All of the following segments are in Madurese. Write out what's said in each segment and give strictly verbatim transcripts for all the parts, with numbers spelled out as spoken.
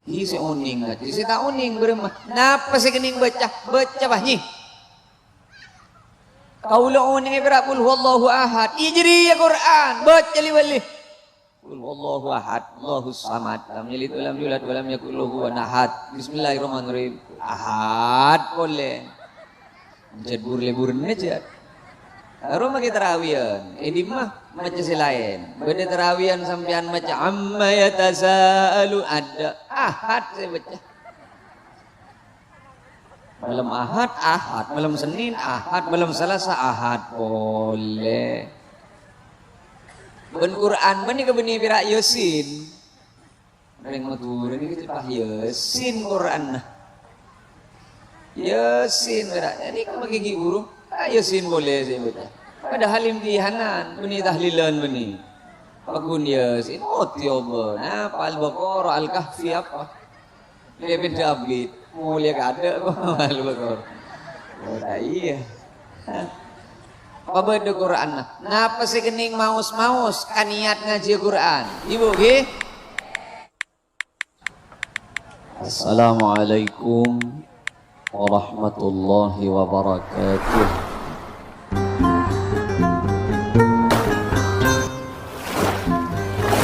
Hi, sè onèng ajâ, sè ta' onèng bârâmma? Napa sè kennèng bâca? Bâca, bâh, nyi. Kaulâ onèngè pèra' Qul Huwallahu Ahad. Iyâ, jârèya Qur'an. Bâca li-bâli. Qul Huwallahu Ahad, Allahus Samad. Lam yalid wa lam yulad wa lam yakul lahu kufuwan ahad. Bismillahirrahmanirrahim. Ahad polè. Jhât bur-lèburna jhât. Aro makè tarawiyan, è dimma maca sè laèn. Bâdâ tarawiyan sampèyan maca amma yatasaalu, adâ' Ahad sè baca. Malem Ahad, Ahad. Malem Senin, Ahad. Malem Salasa, Ahad polè. Bân Qur'an bânnè kabânnè pèra' Yasin. Orèng Madhurâ nèka cèpah Yasin Qur'anna. Yasin, pèra'. Jadi, kamu gigi guru, ah, Yasin polè sè baca. Padahal imtihanan, bânnè tahlilan bânnè. Paggun Yasin, oh, tiobâ. Nah, Al-Baqarah, Al-Kahfi apa? Lèbèn abit. Molèya kadâ' kok, Al-Baqarah. Oh, ta' iyâ. Pabâdâ Qur'anna. Napa sè kennèng maos-maos ka niyat ngajhi Qur'an? Ibu, ghi? Assalamualaikum warahmatullahi wabarakatuh.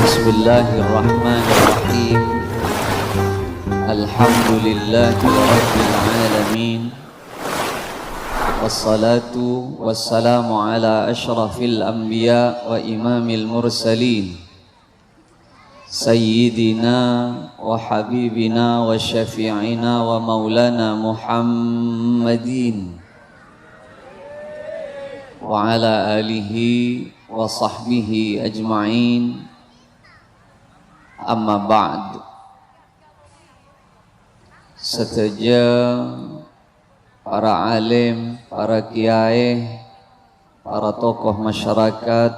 Bismillahirrahmanirrahim. Alhamdulillahi rabbil alamin. Wassalatu wassalamu ala asyrafil anbiya wa imamil mursalin. Sayyidina wa habibina wa syafi'ina wa maulana Muhammadin wa ala alihi wa sahbihi ajma'in. Amma ba'd. Sadhâjâ para alim, para kiyaè, para tokoh masyarakat,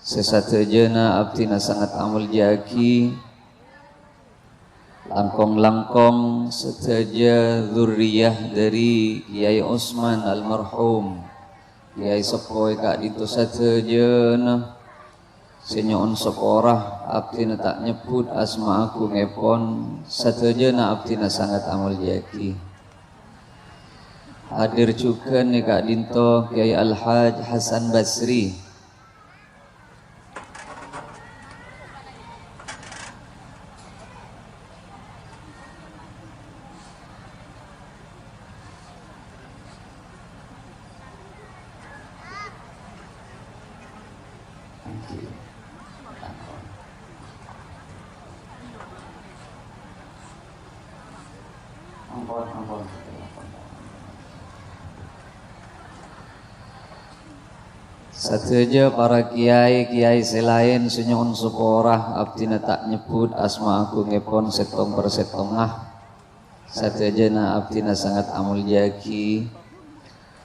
sè sadhâjâna abdhina sanget amoljâ'aghi. Langkong-langkong sadhâjâ dzurriyyah dhâri Kiai Usman almarhum, kiyaè seppo è ka'dinto sadhâjâna. Sè nyo'on sapora, abdhina ta' nyebbhut asma agungngèpon, sadhâjâna abdhina sanget amoljâ'aghi. Hadir jhughân è ka'dinto Kiai Al-Hajj Hasan Basri. Sadhâjâ para kiyaè-kiyaè sè laèn sè nyo'on sapora, abdhina ta' nyebbhut asma agungngèpon sèttong per sèttongnga. Sadhâjâna abdhina sanget amoljâ'aghi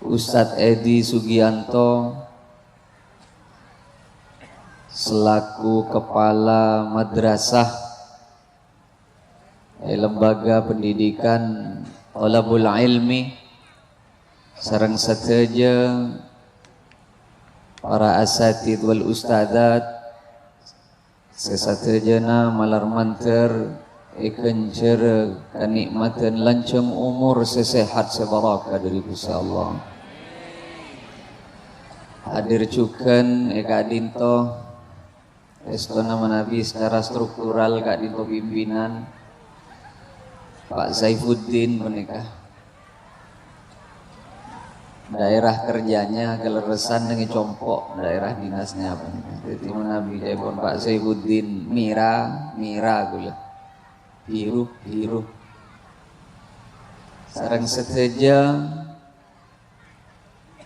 Ustadz Edi Sugianto selaku kepala madrasah è Lembaga Pendidikan Thalabul Ilmi, sareng sadhâjâ para asatidz wal ustadzat, sè sadhâjâna malar mandhâr èghânjhârâ kanè'madhân lanjhâng omor sè sehat sè barokah dhâri Ghustè Allah. Hadir jhughân è ka'dinto, èstona manabi secara struktural ka'dinto pimpinan, Pak Saifuddin panèka. Daerah kerjanya kalerressan neng è compo' daerah dinasnya panèka. Dhâddhi manabi ca'èpon Pak Saifuddin, mèra, mèra ghulâ. Biru, biru. Sareng sadhâjâ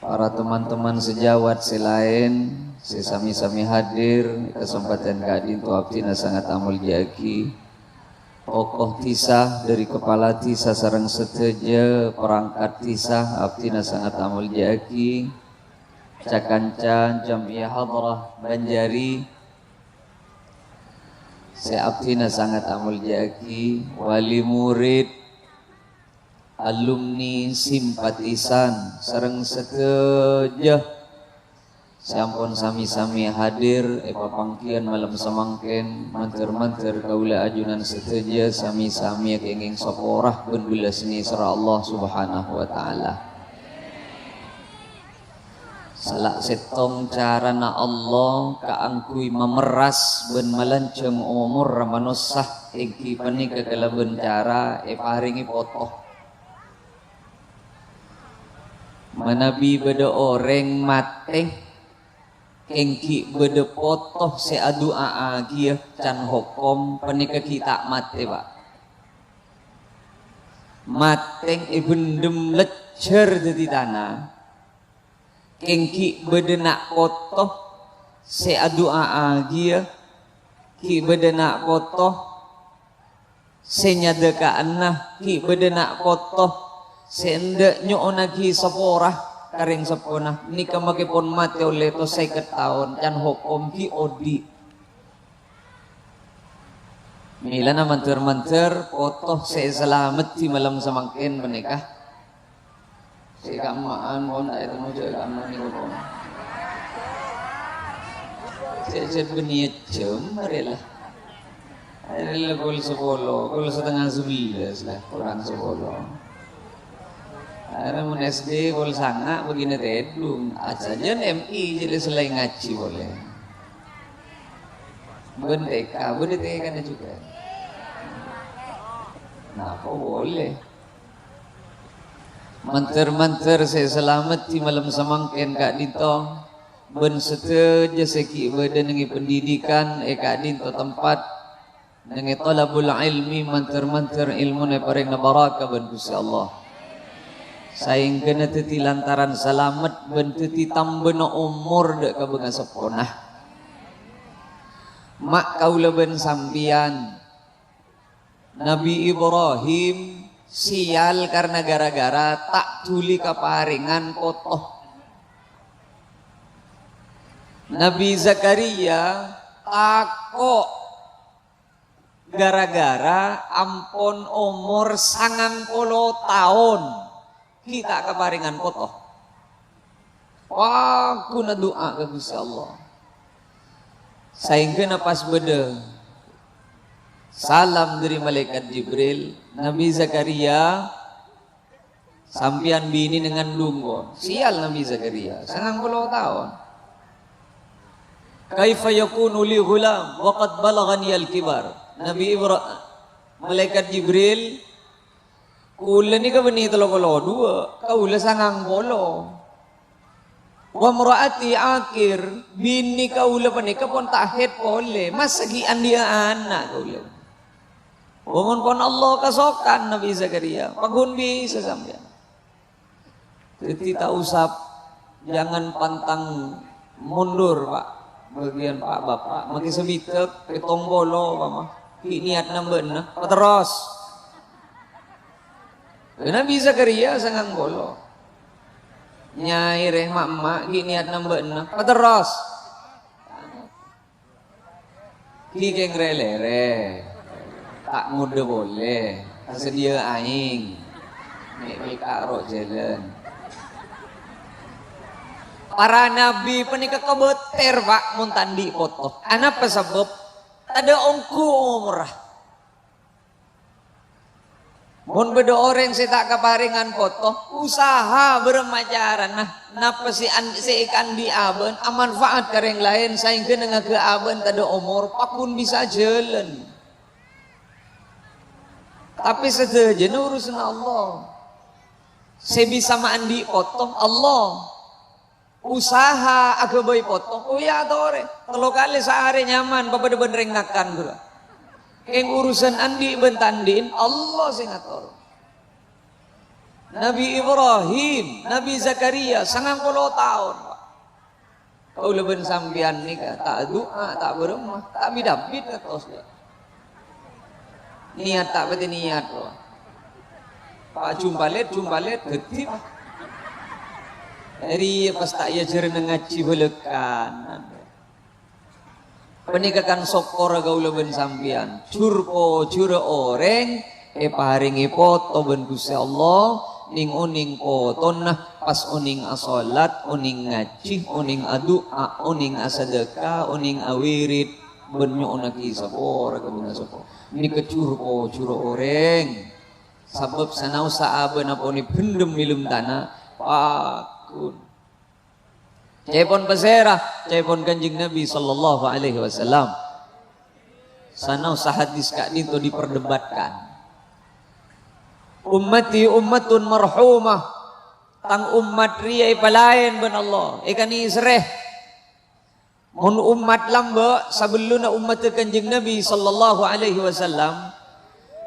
para teman-teman sejawat sè laèn sè sami-sami hadir è kasempadhân ka'dinto, abdhina sanget amoljâ'aghi. Tokoh dhisa, dhâri kepala dhisa sareng sadhâjâ perangkat dhisa, abdhina sanget amoljâ'aghi. Ca-kanca Jam'iyah Hadrah Banjari sè abdhina sanget amoljâ'aghi. Wali murid, alumni, simpatisan, sareng sadhâjâ Sè ampon sami-sami hadir è papangghiyân malem samangkèn, mandhâr-mandhâr kaulâ ajunan sadhâjâ sami-sami èkèngèng sapora bân bellas nèserra Allah Subhanahu wa Ta'ala. Sala sèttong carana Allah kaangghuy mamerras bân malanjhâng omorra manossa èngghi panèka kalabân cara èparèngè poto. Manabi bâdâ orèng matè, kèng ghi' bâdâ poto sè adu'a'aghiyâ can hokom, panèka ghi' ta' matè, Pa'. Matè èbhendhem lejjhâr dhâddhi tana, kèng ghi' bâdâ na' poto sè adu'a'aghiyâ, ghi' bâdâ na' poto sè nyadhâka'ana, ghi' bâdâ na' poto sè endâ' nyo'onnaghi sapora ka rèng seppona. Nèka makè pon matè ollè to sèket taon, can hokom ghi' odi'. Mèlana mandhâr-mandhâr poto sè èsalameddhi malem samangkèn panèka. Sè kamma'an, pon, ta' ètemmo jhâ' kamma nèko, pon. Sè, sè bânnè jhâm, marè la. Arè la pokol sapolo, pokol setengah sebelas la, korang sapolo. Arè mon S D pokol sanga', bâgina tèdung. Ajhâjân M I, jhâ' la sè laèn ngajhi polè. Bân T K, bân T K-na juga. Napa polè? Mandhâr-mandhâr sè salameddhi malem samangkèn ka'dinto, bân sadhâjâ sè ghi' bâdâ neng è pendidikan è ka'dinto tempat, neng è thalabul ilmi, mandhâr-mandhâr èlmona èparèngana baraka bân Ghustè Allah. Saèngghâna dhâddhi lantaran salamet bân dhâddhi tambâna omor dâ' ka bângaseppona. Ma' kaulâ bân sampèyan, Nabi Ibrahim sèyal karna gara-gara ta' dhuli kaparèngan poto. Nabi Zakaria tako' gara-gara ampon omor sangang polo taon ghi' ta' kaparèngan poto. Wah, ghuna du'a ka Ghustè Allah. Saèngghâna pas bâdâ salam dâri Malaèkat Jibril, "Nabi Zakaria, sampèyan binèna ngandhung, pon." Sèyal Nabi Zakaria, sangang polo taon. "Kaifa yakunu li ghulam wa qad balaghaniyal kibar?" Nabi Ibra-, Malaèkat Jibril, "Kaulâ nèka bânnè tello polo duwâ', kaulâ sangang polo. Wa mra'ati aqir, binè kaulâ panèka pon ta' haid polè, masa ghi' andi'â ana' kaulâ?" Wah, mon pon Allah kasokan, Nabi Zakaria, paggun bisa sampèyan. Dhâddhi ta' usah, jangan pantang mundur, Pa'. Bâgiyân Pa', Bapa', makè sabidhâk, pèttong polo, umpama. Ghi' niyat nambâna, paterros. Nabi Zakaria sangang polo. Nyaè rè, ma'-emma', ghi' niyat nambâna, paterros. Ghi' kèng rè-lèrè, ta' ngodâ polè, tasadhiyâ aèng. Mè' pèka' ro' jhâlân. Para nabi panèka kabâter, Pa', mon ta' andi' poto. Anapa sabâb? Tadâ' ongghu omorra. Mon bâdâ orèng sè ta' kaparèngan poto, usaha bârâmma carana, napa sè an-, sè èkaandi' abâ'na amanfaat ka rèng laèn, saèngghâna ngaghâ abâ'na tadâ' omor, paggun bisa jhâlân. Tapè sadhâjâna urusanna Allah. Sè bisa maandi' poto, Allah. Usaha aghâbây poto, oh iyâ, atorè. Tello kalè saarè nyaman, papadâ bân rèng ngakan ghulâ. Kèng urusan andi' bân ta' andi'na, Allah sè ngator. Nabi Ibrahim, Nabi Zakaria, sangang polo taon, Pa'. Kaulâ bân sampèyan nèka ta' adu'a, ta' bârâmma, ta' bit-abit kantos, Pa'. Niyat ta' patè niyat, Pa'. Pa' jumpalèt, jumpalèt, dhâddhi, Pa'. Rèya pas ta' èajhârâna ngajhi bâlâkana. Panèka kan sokkorra kaulâ bân sampèyan. Jhur-pojhurra orèng èparèngè poto bân Ghustè Allah, Neng-oneng potona, pas oneng asolat, oneng ngajhi, oneng adu'a, oneng asadhâka, oneng awirid, bân nyo'onnaghi sapora ka bângasapa. Nèka jhur-pojhurra orèng. Sabâb sanaossa abâ'na ponè bhendhem è lem tana, paggun. Ca'èpon pasèra? Ca'èpon Kanjeng Nabi sallallahu alaihi wasallam. Sanaossa hadis ka'dinto diperdebatkan. "Ummati ummatun marhumah." Tang ommat rèya èpalaèn bân Allah, èkanèserrè. Mon ommat lambâ' sabellunna ommaddhâ Kanjeng Nabi sallallahu alaihi wasallam,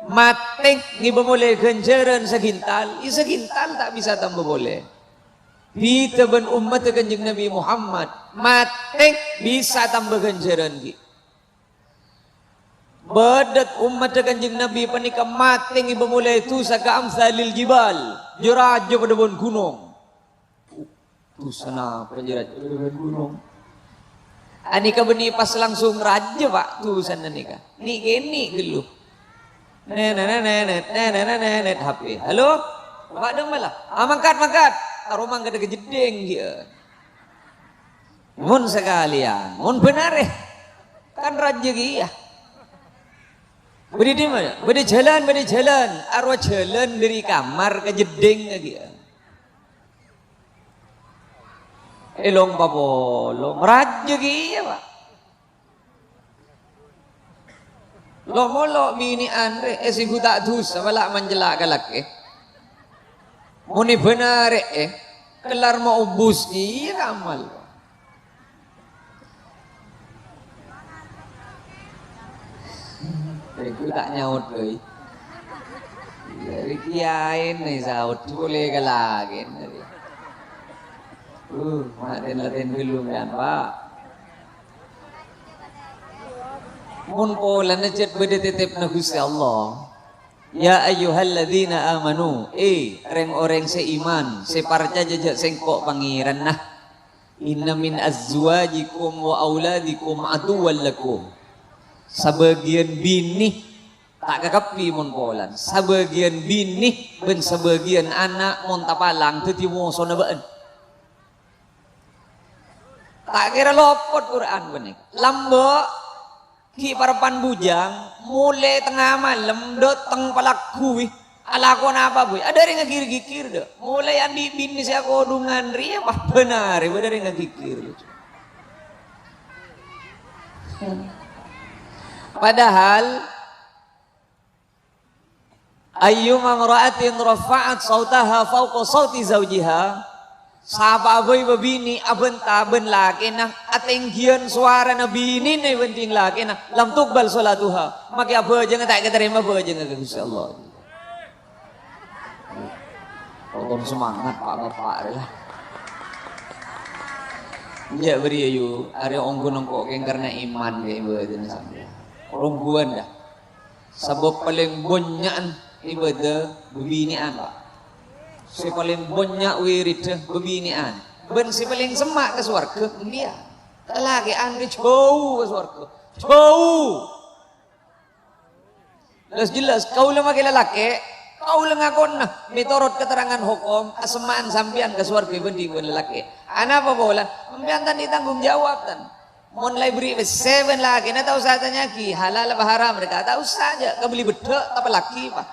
matè ngèbâ molè ghânjhârân saghintal, iyâ saghintal ta' bisa tamba polè. Bhidhâ bân ommaddhâ Kanjeng Nabi Muhammad, matè bisa tamba ghânjhârân ghi'. Bâdâ ommaddhâ Kanjeng Nabi panèka matè ngèbâ molè dhusa ka amsalil jibal, jâ-rajâ padâ bân ghunong. Dhusa napa jâ-rajâ padâ bân ghunong? Anèka bânnè pas langsung rajâ, Pa', dhusana nèka. Nè'-kènè' ghâllu. Nènèt, nènèt, nènèt, nènèt, H P. "Halo? Bapak dong malah." "Ah, mangkat, mangkat." Aro mangkat ka jeddhing, iyâ. Mon sakalèyan, mon bân arè. Kan rajâ kèya. Bâdâ è dimma? Bâdâ jhâlân, bâdâ jhâlân. Arowa jhâlân dâri kamar ka jeddhing kèya. È long papolong. Rajâ kèya, Pa'. Lo'-molo' binè'an rè, è sènggu ta' dhusa, bâla' mancella' ka lakè. Mon è bân arè, è, kellar maobus kèya ka amal. Sènggu ta' nyaot, oi. Dâri kiyaèna saot, polè ka lakèna. Uh, matèn-latèn ghâllu, kan, Pa'. Mon polana cè' bâdâ tètèpna Ghustè Allah. "Ya ayyuhalladzina amanu," è, rèng-orèng sè iman, sè parcajâ jâ' Sèngko' Pangèranna. "Inna min azwajikum wa auladikum aduwwan lakum." Sabâgiyân binè, ta' kakabbhi mon polana. Sabâgiyân binè bân sabâgiyân ana' mon tapalang dhâddhi mosona bâ'na. Ta' kèra lopot Qur'an panèka. Lambâ' ghi' parappa'na bujang, molè tengnga malem, dâteng palagghu, wi. Alako napa, boy? Adâ' rèng agigir-gigir, dâ'. Molè andi' binè sè akodhungan rèya, pas bân arè, bâdâ rèng agigir. Padahal, "Ayyuma imra'atin rafa'at sautaha fauqa sauti zaujiha," sapa'a bhâi bâbinè' abânta bân lakèna, atènggiyân sowarana binèna èbhânḍhing lakèna, "lam tuqbal sholatuha," makè abhâjângnga ta' èkatarèma bhâjângnga ka Ghustè Allah. Potong semangat, Pa', Bapa', rè, la. Enjâ' bâriyâ, yu, arè ongghu nengko' kèng karna iman ka ibâdâna sampèyan. Rongguwân, dâ. Sabâb palèng bânnya'an ibâdâ bâbinè'an, Pa'. Sè palèng bânnya' wiriddhâ bâbinè'an. Bân sè palèng semma' ka sowarghâ, iyâ. Lalakè'an rè jhâu ka sowarghâ. Jhâu! Jelas-jelas, kaulâ makè lalakè', kaulâ ngakona, mètorot katerrangan hokom, asemma'an sampèyan ka sowarghâ èbhânḍhing bân lalakè'. Anapa polana? Sampèyan ta' anḍi' tanggung jawab, tan. Mon la èberri' pèssè bân lakèna, ta' osa atanya'aghi, halal apa haram, rèka ta' osa, jâ' kabelli beddhâ', tapallaghi, Pa'.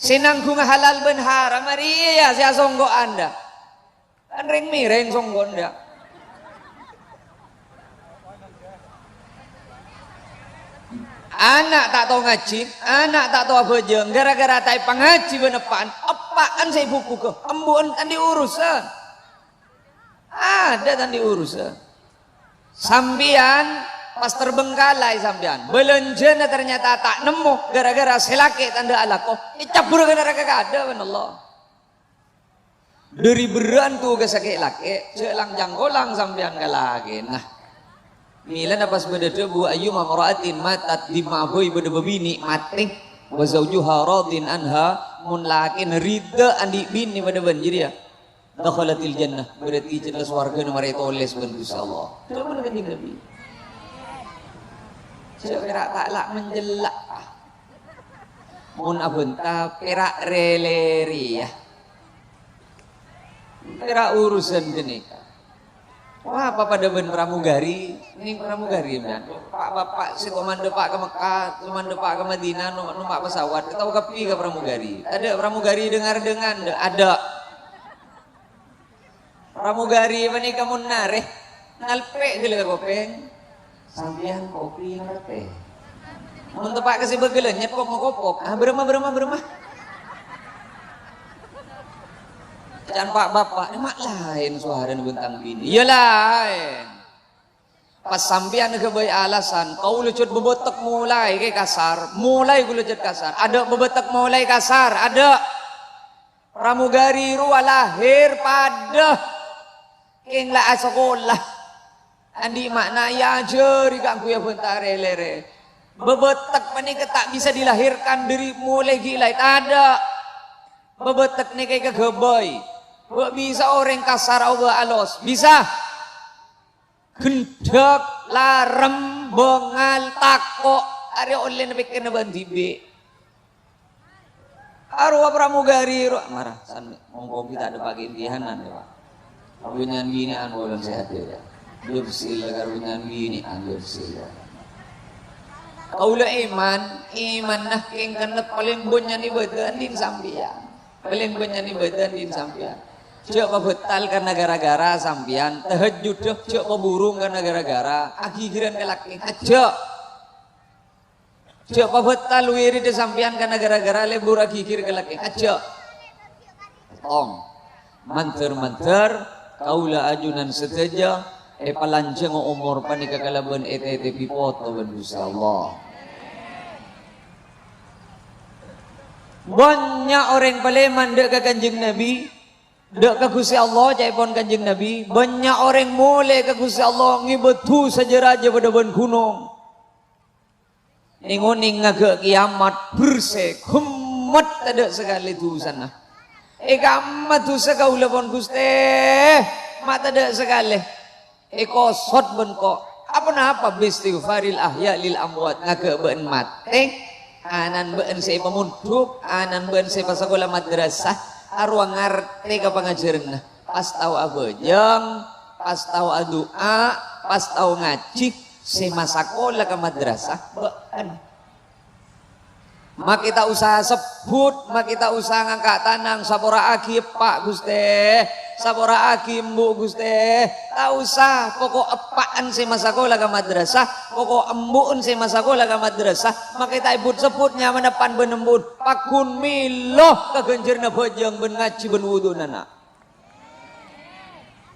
Sè nangghungnga halal bân haram, arèya sè asongko'an, dâ. Kan rèng-mèrèng songko'an, dâ. Ana' ta' tao ngajhi, ana' ta' tao abhâjâng, ghârâ-ghârâ ta' èpangajhi bân eppa'na, eppa'na sè èbhubhughâ, embu'na anḍi' urusan. Adâ' ta' anḍi' urusan. Sampèyan pas terbengkalai sampèyan. Bâlânjhâna ternyata ta' nemmo ghârâ-ghârâ sè lakè' ta' anḍhâ' alako. Ècabbhurâ ka naraka kaadâ' bân Allah. Dhâri berrâ'na tugassa kè' lakè', jâ' lang-cangkolang sampèyan ka lakèna. Mèlana pas bâḍâ dhâbu, "Ayyuma imra'atin matat," dimma'a bhâi bâḍâ bâbinè' matè, "wa zaujuha radin anha," mon lakèna ridha anḍi' binè paḍâ bân jârèya. Dakhalatil jannah, berarti cella sowarghâna marè tolès bân Ghustè Allah. Dhâbuna Kanjeng Nabi. Sè pèra' ta' la' mencella'. Mon abhânta pèra' rè-lèrèya. Pèra' urusan ghânèka. Wah, apa padâ bân pramugari? Nèng pramugari, sampèyan. Pa'-bapa' sè koma dâpa' ka Mekkah, koma dâpa' ka Madinah, nom-, nompa' pesawat, tao kabbhi ka pramugari. Tadâ' pramugari dengar-dengar, tadâ'. Pramugari panèka mon narè, nalpè' ghellâ' ka kopèng. Sampèyan kopi ngartè. Mon teppa' ka sè bâghâlân, nyet kop-makopok. Ah, bârâmma, bârâmma, bârâmma. Can pa'-bapa', ma' laèn sowarana bân tang binè. Iyâ laèn. Pas sampèyan aghâbây alasan, "Kaulâ jhât bâbâtek molaè kasar, molaè kaulâ jhât kasar." Adâ' bâbâtek molaè kasar, adâ'. Pramugari rowa lahèr padâ kèng la asakola. Andi' ma'na èajhâri kaangghuy abhânta rè-lèrè. Bâbâtek panèka ta' bisa dilahirkan dâri molaè ghi' laèn, tadâ'. Bâbâtek nèka èkaghâbây. Bâ' bisa orèng kasar aobâ alos. Bisa. Ghendhâk, larem, bângal, tako', arèya ollèna pèkkèrna bâ'na dhibi'. Arowa pramugari, ro-, mara, san, mongko kita ada pakai imtihanan, ya, Pak. Kabunyan binè'an, bolon sehat, ya, ya. Jursil, kabunyan binè'an, jursil, ya. Kaulâ iman, iman nah kèng kennèt palèng bânnya' ibadah andi' sampèyan. Palèng bânnya' ibadah andi' sampèyan. Jhâ' pabhâtal karna gara-gara sampèyan, tahajjud jhâ' paburung karna gara-gara aghighiran ka lakè'. Ajjhâ'. Jhâ' pabhâtal wirid sampèyan karna gara-gara lebur aghigir ka lakè'. Ajjhâ'. Tong. Mandhâr-mandhâr kaulâ ajunan sadhâjâ èpalanjhânga omor panèka kalabân ètètèbi poto bân Ghustè Allah. Bânnya' orèng palèman dâ' ka Kanjeng Nabi, dâ' ka Ghustè Allah, ca'èpon Kanjeng Nabi, bânnya' orèng molè ka Ghustè Allah ngibâ dhusa jâ-rajâ padâ bân ghunong. Neng-oneng ngaghâ' kèyamat, bersè, ghemmet, tadâ' sakalè dhusana. È kamma dhusa kaulâ pon, Ghustè, ma' tadâ' sakalè. Èkosot bân ko-, aponapa biistighfaril ahya lil amwat, ngaghâ' bâ'na matè, ana'na bâ'na sè èpamondhuk, ana'na bâ'na sè èpasakola madrasah, arowa ngartè ka pangajhârânna. Pas tao abhâjâng, pas tao adu'a, pas tao ngajhi, sè masakola ka madrasah, bâ'na. Makè ta' osa sebbhut, makè ta' osa ngangka' tanang, sapora'aghi eppa', Ghustè. Sapora'aghi embu', Ghustè. Ta' osa, poko' eppa'en sè masakola ka madrasah, poko' embu'en sè masakola ka madrasah, makè ta' ebbhut-sebbhut nyamana eppa' bân embu'en. Pagghun mèlo ka ghânjhârânna bhâjâng bân ngajhi bân wudu'na, na'.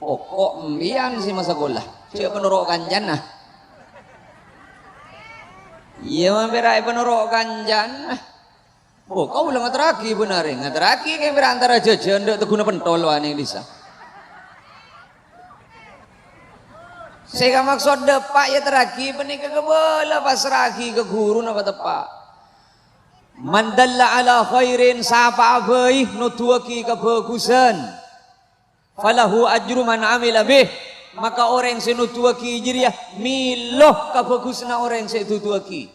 Poko' empèyan sè masakola, jhâ' panoro' kancana. Iyâ, mampèra' èpanoro' kancana. Oh, kaulâ ngaterraghi bân arè, ngaterraghi kèng pèra' antara jhâjhân dâ' tegghuna pentol wa neng dhisa. Sè kamaksod dâpa' èyaterraghi panèka kabâlâ, pasra'aghi ka ghuru napa teppa'. "Man dalla ala khairin," sapa'a bhâi noduwâghi kabhâghusân, "falahu ajru man amila bih," maka orèng sè noduwâghi jârèya mèlo kabhâghusânna orèng sè èduduwâghi.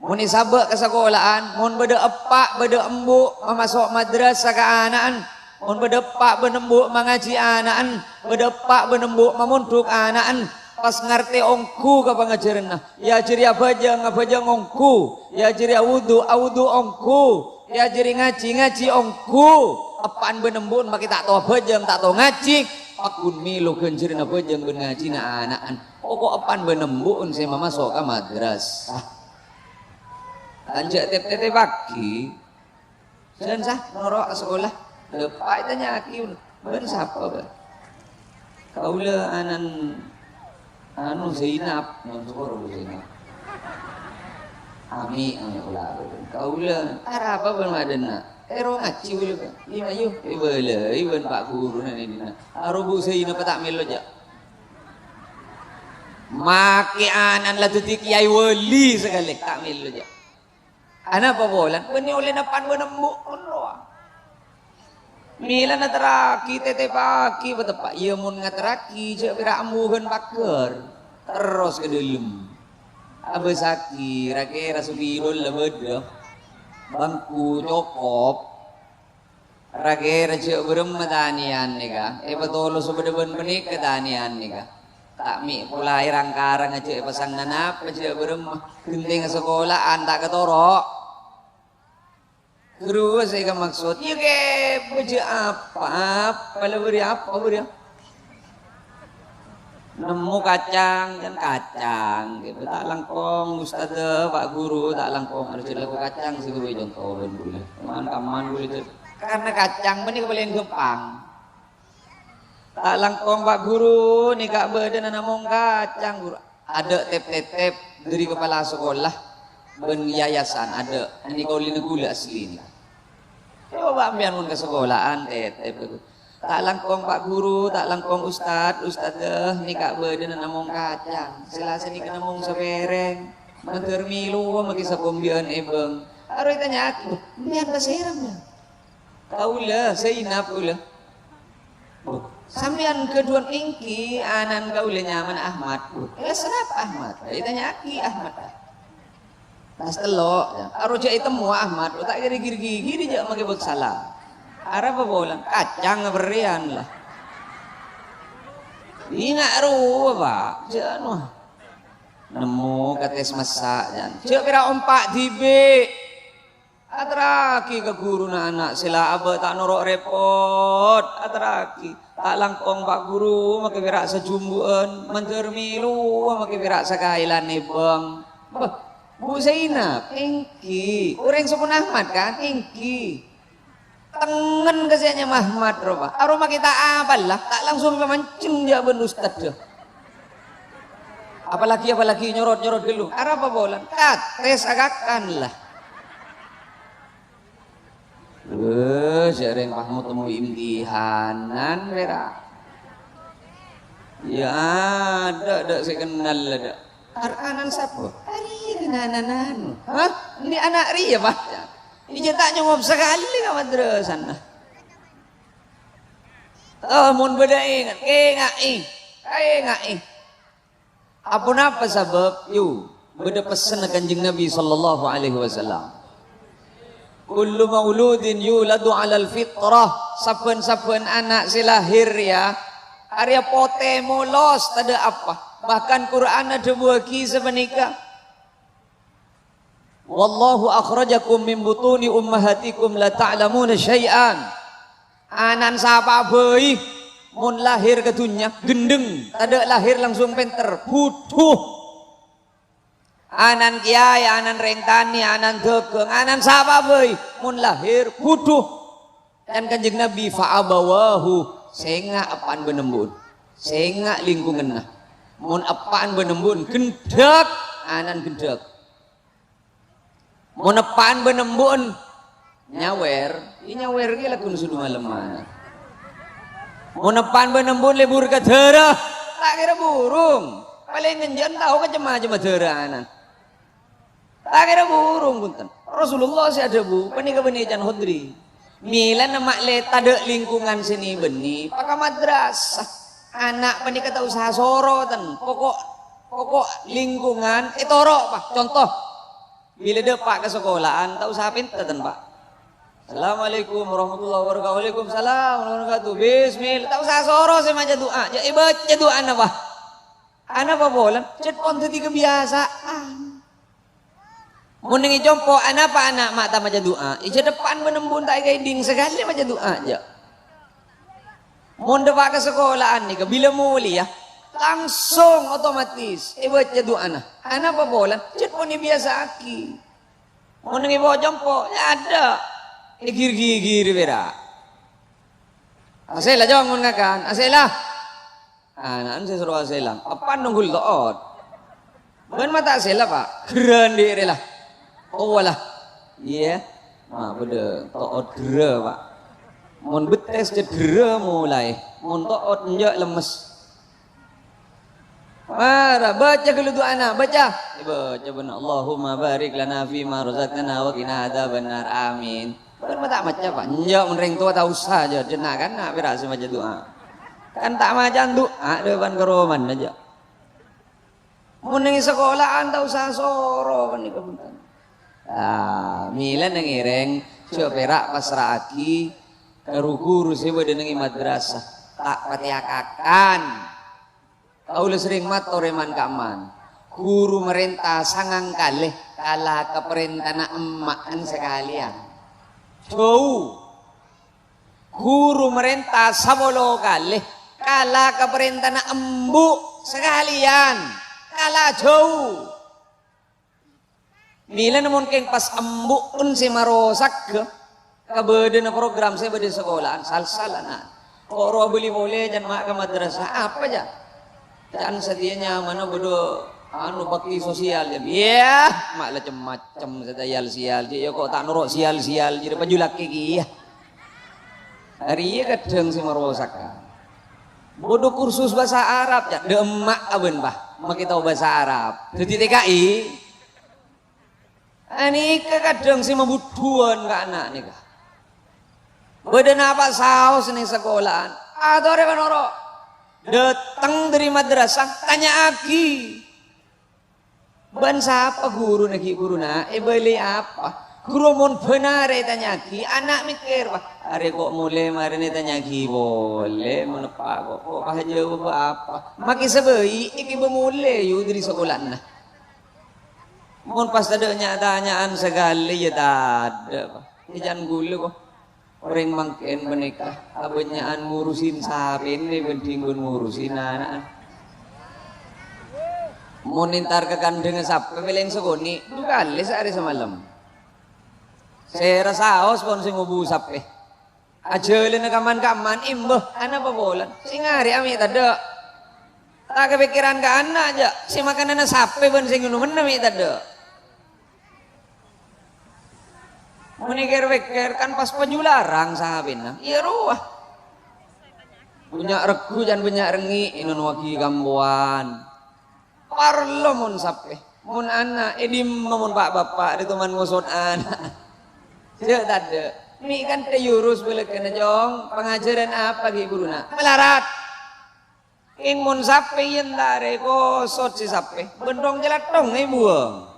Mon èsabâ' ka sakola'an, mon bâdâ eppa', bâdâ embu' mamaso' madrasah ka ana'na, mon bâdâ eppa' bân embu' mangajhi ana'na, bâdâ eppa' bân embu' mamondhuk ana'na, pas ngartè ongghu ka pangajhârânna, èajhâri abhâjâng, abhâjâng ongghu, èajhâri awudu', awudu' ongghu, èajhâri ngajhi, ngajhi ongghu. Eppa'na bân embu'na makè ta' tao abhâjâng, ta' tao ngajhi, pagghun mèlo ghânjhârânna abhâjâng bân ngajhina ana'na. Poko' eppa'na bân embu'na sè mamaso' ka madrasah. Kan jhâ' tep-teptepaghi. Jhân, sa, noro' asakola. Lha, pa' ètanya'aghi, "Bâ'na sapa, Bâ'?" "Kaulâ ana'na, anu, Zainab." "Mon sokor, Bu Zainab." "Ami', ami' kaulâ." "Kaulâ, arapa bâ'na ma' dâ' enna'?" "Ero ngajhi, kaulâ, Bâ'." "Iyâ, mayu, èbâlâi bân Pa' Ghuruna nè dinna'." "Aro Bu Zainab ta' mèlo, jhâ'." Makè ana'na la dhâddhi kèyaè wali sakalè, ta' mèlo, jhâ'. Anapa polana? Bânnè ollèna pan bân embu' mon rowa. Mèla ngaterraghi, teptepaghi, pateppa'. Iyâ, mon ngaterraghi, jhâ' pèra' embu'en paghâr. Terros ka dâlem. Abâsaghi, ra-kèra sapèra la bâdâ. Bângku cokop, ra-kèra jhâ' bârâmma tanèyan nèka, èpatolosa bâdâ bân panèka tanèyan nèka. Ta' mè' pola èrang-karang jhâ' èpasang napa jhâ' bârâmma, ghentèngnga sakola'an ta' katoro'. Ghâruwa sè èkamaksod, iyâ kèbâ jhâ' apa, apa la bâriyâ, apa bâriyâ? Nemmo kacang, kan kacang, gitu. Ta' langkong, Ustadz, Pak Guru, ta' langkong. Arjuna ku kacang sè ghâbây conto bân ghulâ. Cuman kaman ghulâ jhâ-, karena kacang bânnè palèng ghâmpang. Ta' langkong, Pak Guru, nèka bâdâna namong kacang, Guru. Adâ' tep-tetep dâri kapala sakola bân yayasan, adâ'. Nèka ollèna ghulâ asli nèka. Coba sampèyan mon ka sakola'an, tep-tetep. Ta' langkong, Pak Guru, ta' langkong, Ustad, Ustadzah, nèka bâdâna namong kacang. Sè la sanèka namong sapèrèng. Mandhâr milu makè sakombi'ân èbâng. Aro ètanya'aghi, "Sampèyan pasèra, Bâng?" "Kaulâ, Zainab kaulâ." "Oh, sampèyan ghâdhuwân?" "Èngghi, ana'na kaulâ nyamana Ahmad." "Oh, la sanapa Ahmad?" "Ètanya'aghi Ahmad." Pas tello', ya. Aro jhâ' ètemmo Ahmad, ta' kèra gir-gigir jhâ' makè bâk sala. Arapa polana? Kacang aberri'ân la. Ènga' rowa, Pak. Jhâ' anu. Nemmo ka tes massa', jhân. Jhâ' pèra' ompa' dhibi'. Aterraghi ka ghuruna ana' sè la abâ' ta' noro' rèpot. Aterraghi. Ta' langkong, Pak Guru, makè pèra' sajumbu'ân. Mandhâr milu, makè pèra' sakaèlan èbâng. Bâh, Bu Zainab, èngghi. Orèng sepona Ahmad, kan? Èngghi. Tengngen ka sè nyama Ahmad, rowa. Aroma kita apa la? Ta' langsung èpamanjheng jhâ' bân ustad, jhâ. Apalagi, apalagi nyorot-nyorot ghâllu. Arapa polana? Kates akakan la. Wah, jhâreng pas mau temmo imtihanan, pèra'. Ya, adâ', adâ' sè kennal, adâ'. Ar-, ana'na sapa? Arèya kennal ana'na anu. Hah? Ini ana' rèya, Pak? Iyâ ta' nyongop sakalè ka madrasana. Oh, mon bâdâ ènga', ènga'è. Ènga'è. Aponapa sabâb? Yu, bâdâ pessenna Kanjeng Nabi sallallahu alaihi wasallam. "Kullu mauludin yuladu 'alal fitrah." Sabbhân-sabbhân ana' sè lahir, ya, arèya potè molos, tadâ' apa. Bahkan Qur'an adhâbuwâghi sapanèka, "Wallahu akhrajakum min butuni ummahatikum la ta'lamuna syai'an." Ana'na sapa bhâi mon lahir ka dhunnya, ghendheng, tadâ' lahir langsung pènter, budhu. Ana'na kèyaè, ana'na rèng tanè, ana'na dhâghâng, ana'na sapa bhâi mon lahir, budhu. Kan Kanjeng Nabi, "Fa abawahu," sènga' eppa'na bân embu'na. Sènga' lingkunganna. Mon eppa'na bân embu'na ghendhâk, ana'na ghendhâk. Mon eppa'na bân embu'na nyawèr, iyâ nyawèr ghi' lagghu' sè du-malemman. Mon eppa'na bân embu'na lebur ka dârâ, ta' kèra burung. Palèng enjâ' tao ka cem-macemma dârâ ana'na. Ta' kèra burung, bhunten. Rasulullah sè adhâbu, panèka bânnè can Khudri. Mèlana ma'lè tadâ' lingkungan sè nè-bânnè, paka madrasah. Ana' panèka ta' osa soro, ten. Pokok, pokok lingkungan ètoro', Pak. Conto, bilâ dâpa' ka sakola'an, ta' osa pènta, ten, Pak. "Assalamualaikum warahmatullahi wabarakatuh." "Waalaikumsalam warahmatullahi wabarakatuh." "Bismillah." Ta' osa soro sè maca du'a. Jhâ' èbâca du'ana, Pak. Anapa polana? Cè' pon dhâddhi kabiyasaan. Mon neng è compo', anapa ana' ma' ta' maca du'a? È jhâ' dâpa' bân embu'na ta' èkaèdhing sakalè maca du'a, jhâ'. Mon dâpa' ka sakola'an nèka, bilâ molèya, langsung otomatis èbâca du'ana. Anapa polana? Cè' pon èbiyasa'aghi. Mon neng è po-compo', ya adâ'. Ègir-gigir pèra'. Asèla, Jong, mon ngakan. Asèla. Ana'na sè soro asèla. Eppa'na nongghu to'ot. Bân ma' ta' asèla, Pak. Ghârâ andi' rè la. Towa la. Iyâ. Ma' bâdâ to'ot ghârâ, Pak. Mon bettès cè' ghârâ molaè. Mon to'ot enjâ' lemmes. Mara, baca ghâllu du'ana, baca. Èbâca bân, "Allahumma barik lana fima razaqtana wa qina adzabannar." Amin. Bân ma' ta' maca, Pak. Enjâ', mon rèng towa ta' osa, jhâ', jhâ' na'-kana' pèra' sè maca du'a. Kan ta' maca du'a, dâ' bân ka romana, jhâ'. Mon neng sakola'an ta' osa soro, panèka bhunten. Ah, Mèlana ngèrèng, jhâ' pèra' pasra'aghi ka ru-ghuru sè bâdâ neng è madrasah. Ta' patè akakan. Kaulâ serrèng mator è man-ka'emman. Ghuru marènta sangang kalè kala ka parèntana emma'en sakalèyan. Jhâu. Ghuru marènta sapolo kalè kala ka parèntana embu' sakalèyan. Kala jhâu. Mèlana mon kèng pas embu'en sè marosagghâ kabâdâna program sè bâdâ è sakola'an, sal-salan. Ko' rowa bâli polè can ma' ka madrasah, apa, jâ'? Can satèya nyamana bâdâ, anu, bakti sosial, jâ'. Iyâ, ma' la cem-macem satèya sial, jâ', iyâ ko' ta' noro' sial-sial, jâ' pajhullâghi kèya. Arèya kadhâng sè marosagghâ. Bâdâ kursus bhâsa Arab, jâ', dâ' emma' abân, Bah, makè tao bhâsa Arab. Dhâddhi T K I. Anèka kadhâng sè mabudhuwân ka ana' nèka. Bâdâ napa saos neng sakola'an? Atorè panoro'. Dâteng dâri madrasah, tanya'aghi. "Bân sapa ghuruna ghi' ghuruna? Èbâli apa?" Ghuru mon bân arè ètanya'aghi, ana' mèkkèr, "Wah, arè ko' molè marèna ètanya'aghi polè, mon eppa' ko', ko' pas ajâwâbhâ apa?" Makè sè bhâi èghibâ molè, yu, dâri sakola'anna. Mon pas tadâ' nya-tanya'an sakalè, iyâ tadâ', Pak. È can ghulâ, ko'. Orèng mangkèn panèka abânnya'an ngurusin sapèna èbhândhing bân ngurusin ana'na. Mon entar ka kandhângnga sapè, pèlèng sakonè', du kalè saarè samalem. Sèra saos pon sè ngobu sapè. Ajhâlâna kaman-kaman, èmbâ, anapa polana? Sè ngarè'a mè' tadâ'. Ta' kapèkkèran ka ana', jâ'. Sè makananna sapè bân sè ngènomanna mè' tadâ'. Mon èkèr-pèkkèr, kan pas paju larang sapèna. Iyâ rowa. Bânnya' regghu can bânnya' rengngè', ènonowaghi kampowan. Parlo mon sapè. Mon ana', è dimma mon pa'-bapa' rè toman ngosot ana'? Jâ' tadâ'. Mè' kan tèyurus bâlâkana, Cong. Pangajhârân apa ghi' ghuruna? Malarat. Kèng mon sapè èyentarè, kosot sè sapè. Bân thong calathong èbuwâng.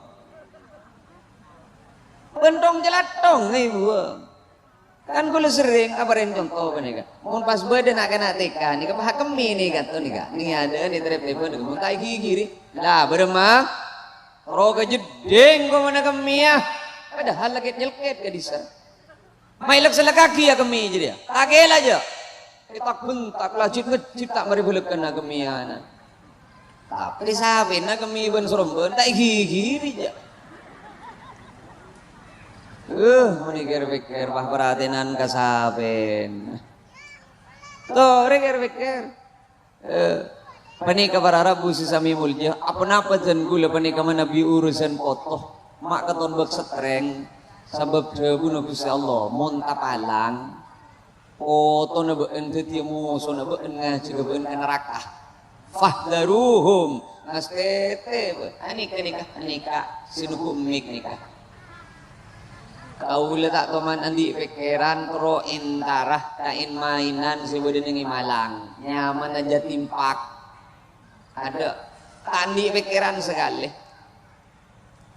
Bân thong calathong èbuwâng. Kan kaulâ serrèng aparèng conto panèka. Mon pas bâdâ na'-kana' T K nèka, pahakemmè nèka, to nèka. Nèka adâ' nè trèp-trèppan nèka, mon ta' èghighiri. La, bârâmma? Rowa ka jeddhing komana kemmèya. Padahal lakèt-nyelkèt ka dissa'. Maèlak-sellakaghi ya kemmè jârèya. Ta' kèla jâ'. Ètak-bhentak, lajit-ngejjit ta' marè bâlâkana kemmèyanna. Tapè sapèna kemmè bân-sorombân ta' èghighiri jâ'. Eh, mon èkèr-pèkkèr, pas parhatènan ka sapèna. Torè kèr-pèkkèr. Eh, panèka para rabu sè samè molja, apa-napa dân kaulâ panèka manabi urusan poto, ma' katon bâk-setrèng, sabâb dhâbuna Ghustè Allah, "Mon tapalang, potona bâ'ân dhâddhiyâ mosona bâ'ân, ngajhâghâ bâ'ân ka naraka." Fahdharuhum, ngastètè bâ'ân. Anèka, nèka, anèka, sè nonggu mik nèka. Kaulâ ta' toman andi' pèkkèran terro entara ka en-maènan sè bâdâ neng è Malang, nyamana Jatim Park. Adâ', ta' andi' pèkkèran sakalè.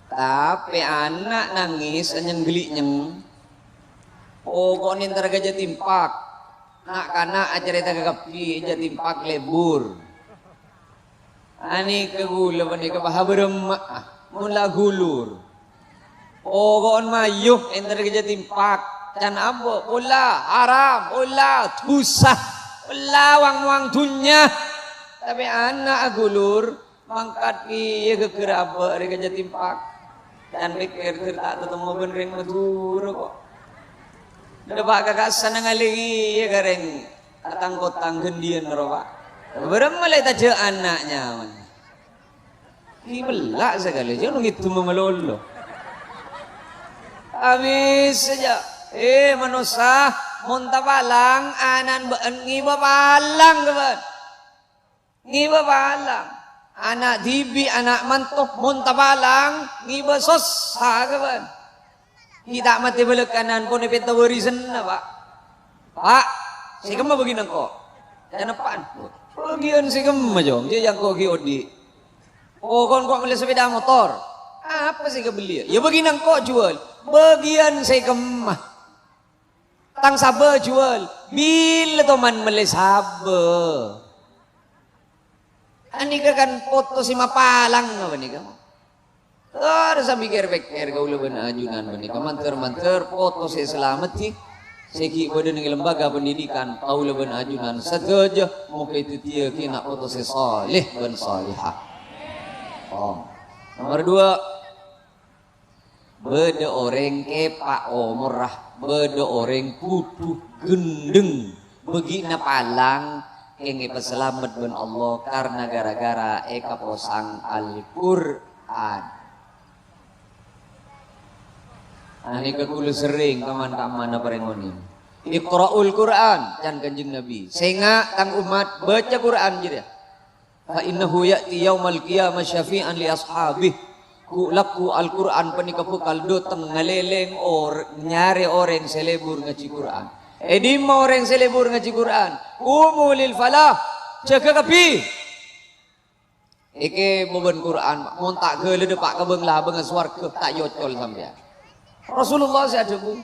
Tapè ana' nangès anyeng-galinyeng. Poko'na entara ka Jatim Park. Na'-kana' acarèta kakabbhi, Jatim Park lebur. Anèka kaulâ panèka bâ' bârâmma'a, mon la ghulur. Poko'en mayu entara ka Jatim Park, can abâ', pola haram, pola dhusa, pola wang-mowang dhunnya. Tapè ana' aghulur, mangkat kèya ghâgghâr abâ' rè ka Jatim Park. Can pèkkèr ghâr ta' tatemmo bân rèng Madhurâ, ko'. Dâpa' ka ka'essa nangalè kèya ka rèng atang-kotang ghândhiyân rowa. Bârâmma la ètajâ' ana' nyamana. Èbellâ' sakalè, jâ' nong èdhimma malolo. Abis jâ', eh, manossa, mon tapalang, ana'na bâ'ân ngèbâ palang ka bâ'ân. Ngèbâ palang. Ana' dhibi', ana' manto, mon tapalang, ngèbâ sossa ka bâ'ân. Ghi' ta' matè bâlâkana pon èpènta bârisanna, Pa'. Pa', sè kemma bâgina engko'? Ca'na eppa'na. Bâgiyân sè kemma, Jong? Jâ' engko' ghi' odi'. Oh, kon ko' mellè sepeda motor. Apa sè èkabelliyâ? Yâ bâgina engko' juwâl. Bâgiyân sè kemma. Tang sabâ juwâl. Bilâ toman mellè sabâ? Anèka kan poto sè mapalang panèka. Harus mikir-pikir kaulâ bân ajunan panèka. Mandhâr-mandhâr poto sè salameddhi, sè ghi' bâdâ neng lembaga pendidikan, kaulâ bân ajunan sadhâjâ moghâ èdhâddhiyâghi na' poto sè saleh bân salehah. Oh. Nomor dua, bâdâ orèng kèpa' omorra, bâdâ orèng budhu ghendheng, bâgi'na palang, kèng èpasalamet bân Allah karna gara-gara èkaposang Al-Qur'an. Anèka kaulâ serrèng kaman-kaman aparèng onèng. "Iqra'ul Qur'an," can Kanjeng Nabi. "Sènga', tang ommat, baca Qur'an jârèya. Fa innahu ya'ti yaumal qiyamah syafi'an li ashabih." Ghu-, lagghu' Al-Qur'an panèka bhâkal dâteng ngalèlèng or-, nyarè orèng sè lebur ngajhi Qur'an. È dimma orèng sè lebur ngajhi Qur'an? Qumu lil falah. Jâgâ kabbhi. Èkèbâ bân Qur'an, mon ta' ghâlâ dâpa' ka bâng-labângnga sowarghâ, ta' èocol sampèyan. Rasulullah sè adhâbu,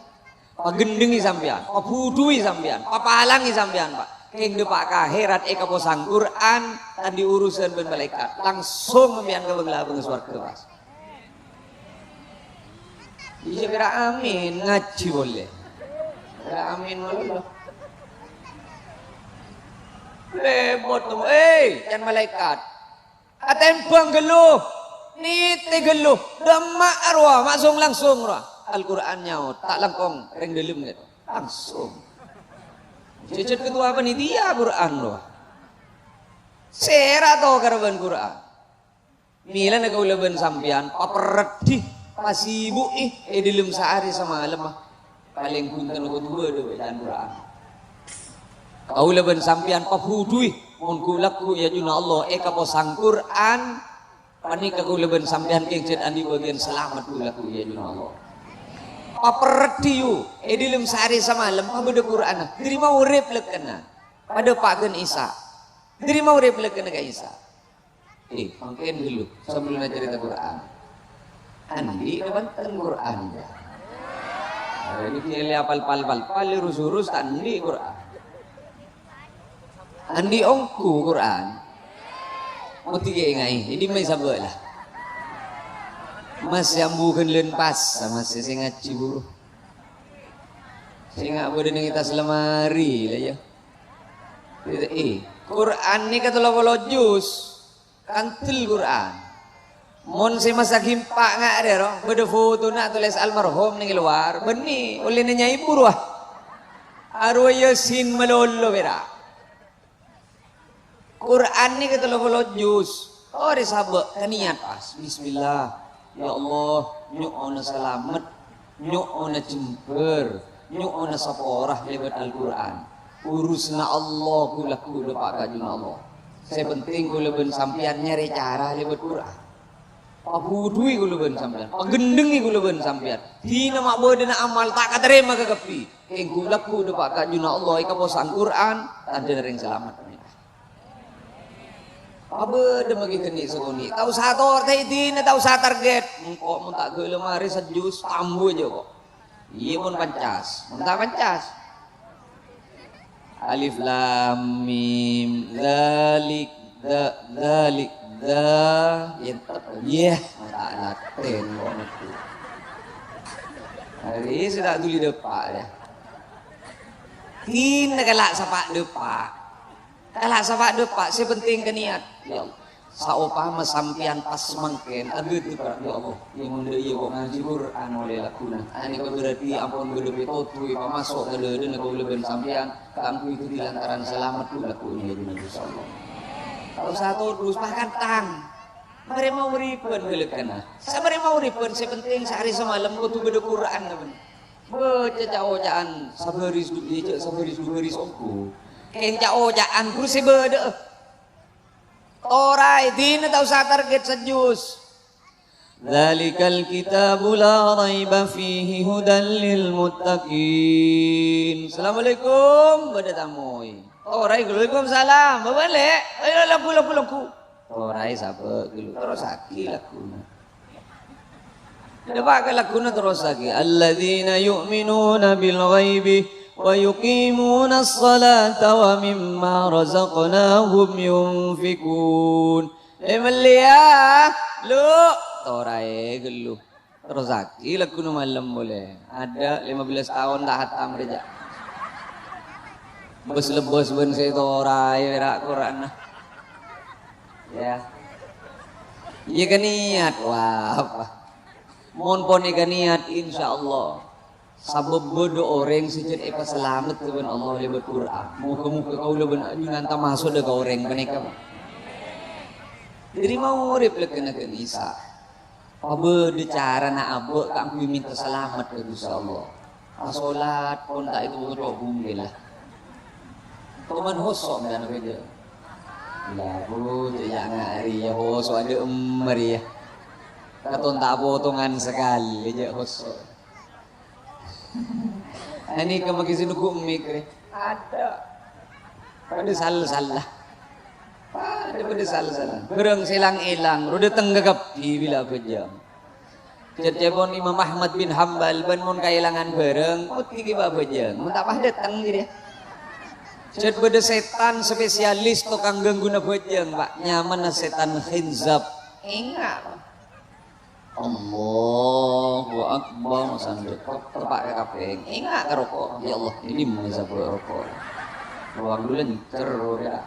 "Paghendhengngi sampèyan, pabudhuwi sampèyan, papalangngi sampèyan, Pa'. Kèng dâpa' ka akhèrat èkaposang Qur'an, ta' andi' urusan bân malaèkat. Langsung sampèyan ka bâng-labângnga sowarghâ, pas." Iyâ, kèra amin, ngajhi polè. Kèra amin malolo. Lèbot, eh, can malaèkat. Atèmbhâng ghâllu, nètè ghâllu, dâmma'a rowa, ma' song-langsong rowa. Al-Qur'an nyaot, ta' langkong rèng dâlem, gitu. Langsung. Jhâjhât ketua panitia Qur'an rowa. Sèra tokar bân Qur'an. Mèlana kaulâ bân sampèyan paperreddhi, pasibu'i è dâlem saarè samalemma. Palèng bhunten kodhu bâdâ bacaan Qur'an. Kaulâ bân sampèyan pabudhuwi, mon ghu-, lagghu' è ajunanna Allah èkaposang Qur'an, panèka kaulâ bân sampèyan kèng jhât andi' bâgiyân salamet ghu-, lagghu' è ajunanna Allah. Paperreddhi, yu, è dâlem saarè samalem pabâdâ Qur'anna, dâri magrib lèkkenna, padâ pa' ghân Isya. Dâri magrib lèkkenna ka Isya. Eh, mangkèn ghâllu, sabellunna carèta Qur'an. Andi' ka bhunten Qur'an, ya. Jadi, kèlè apal pal-pal, pal rus-urus, ta' andi' Qur'an. Andi' ongghu Qur'an. Mesti kèngèng, jadi mai sabâ' la. Mas, sè ambu ghân lân pas, Mas, sè ngajhi buru. Sènga' bâdâ neng attas lemari, la, ya. Eh, Qur'an nèka tello polo juz. Kandel Qur'an. Mon sè masa ghi' empa' nga' rèya ro, bâdâ fotona atolès almarhum neng è lowar, bânnè, ollèna nyai buru, ah. Arowa Yasin malolo pèra'. Qur'an nèka tello polo juz. Torè sabâ' ka niyat pas. Bismillah. Ya Allah, nyo'ona salamet. Nyo'ona jembhâr, nyo'ona sapora lèbât Al-Qur'an. Urusanna Allah, ghu-, lagghu' dâpa' ka ajunanna Allah. Sè pentèng kaulâ bân sampèyan nyarè cara lèbât Qur'an. Pabudhuwi kaulâ bân sampèyan, paghendhengngi kaulâ bân sampèyan. Dina ma' bâdâna amal ta' katarèma ka kabbhi. Kèng ghu-, lagghu' dâpa' ka ajunanna Allah, èkaposang Qur'an, tandhâna rèng salamet. Pabâdâ maghi kènè' sakonè'. Ta' osa tor-, ta' èdina, ta' osa target. Engko' mon ta' ghâlâ marè sajus, tambu jâ kok. Iyâ, mon pancas. Mon ta' pancas. Alif lam mim, dzalik, dza-, dzalik, dza-, yâ, iyâ, mon ta' latèn kok nèko. Arè sè ta' dhuli dâpa', yâ. Dina kala' sapa' dâpa'. Kala' sapa' dâpa', sè pentèng ka niyat. Ya Allah, saopama sampèyan pas mangkèn, aghâdhep, ya Allah, yâ mon dâ' iyâ kok ngajhi Qur'an ollè lagghuna. Anèka berarti ampon bâdâ pètodhu èpamaso' ka dâdâna kaulâ bân sampèyan, kaangghuy dhâddhi lantaran salamet ghu-, lagghuna, ya Nabi sallallahu. Ta' osa todus, pakantang. Marè maghriban ghâlâkana. Samarè maghriban, sè pentèng saarè samalem kodhu bâdâ Qur'an, bân. Bâca ca'-oca'an sabhâris du-, iyâ, ca' sabhâris du bhâris ongghu. Kèng ca'-oca'an ghuru sè bâdâ'â. Toraè, dina ta' osa target sajus. Dzalikal kitabu la raiba fihi hudan lil muttaqin. Assalamualaikum, bâdâ tamoy. Toraè, waalaikumsalam. Bâbâlè'. Ayo, lagghu, lagghu, lagghu. Toraè sabâ' ghâllu. Terrosaghi lagghuna. Dâpa' ka lagghuna terrossaghi, "Alladzina yu'minuna bil ghaibi wa yuqimunas salata wa mimma razaqnahum yunfiqun." Eh, mellèya, lu, toraè ghâllu. Terrossaghi lagghuna malem polè. Adâ' lima belas taon ta' hatam rèya. Bes-lebbes bân sè toraè pèra' Qur'anna. Ya. Iyâ ka niat, wah, apa? Mon ponèka niat, insyaallah. Sabâb bâdâ orèng sè jhât èpasalamet bân Allah lèbât Qur'an. Moghâ-moghâ kaulâ bân ajunan tamaso' dâ' ka orèng panèka, Pak. Dâri maghrib lèkèna ghân Isya. Pabâdâ carana abâ' kaangghuy mènta salamet ka Ghustè Allah. Asolat pon ta' ètoto' bungkèlla. Toman hoso' mènta bhâjâng. Lha, Bu, jâ' ya' ngari ya, hoso' adâ' emmer ya. Katon ta' potongan sakalè, jâ' hoso'. Anèka maghi sè nunggu mik rè. Adâ'. Padâ sal-salla. Padâ, padâ sal-salla. Bhârâng sè lang-èlang, ro dâteng ka kabbhi bilâ abhâjâng. Cèt-cèpon Imam Ahmad bin Hambal, bân mon kaèlangan bhârâng, poti ghi' abhâjâng. Mon ta' pas dâteng, jârèya. Cèt bâdâ sètan spesialis tokang gangghuna bhâjâng, Pak. Nyamana sètan khinzab. Enga', Pak. Allahu Akbar, sambil tok, tepak ka kapèng. Enga' ka roko'. Ya Allah, ini mana sabâ' roko'? Ruang dulu ncer, ya.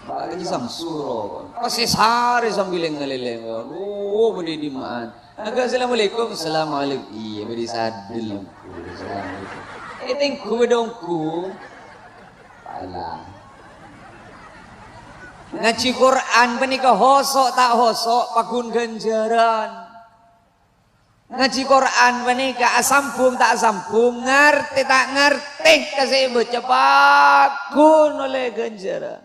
Pak Haji Samsuro. Pas sè sarè sambil ngalèlèng. Oh, bâdâ è dima'an. Aga, "Assalamualaikum." "Assalamualaikum." Iyâ, bâdâ sadel. Assalamualaikum. Eh, tèngghu bâdâ ongghu. Alah. Ngajhi Qur'an panèka hoso' ta' hoso', paggun ghânjhârân. Ngajhi Qur'an panèka asambhung ta' asambhung, ngartè ta' ngartè ka sè èbâca, paggun ollè ghânjhârân.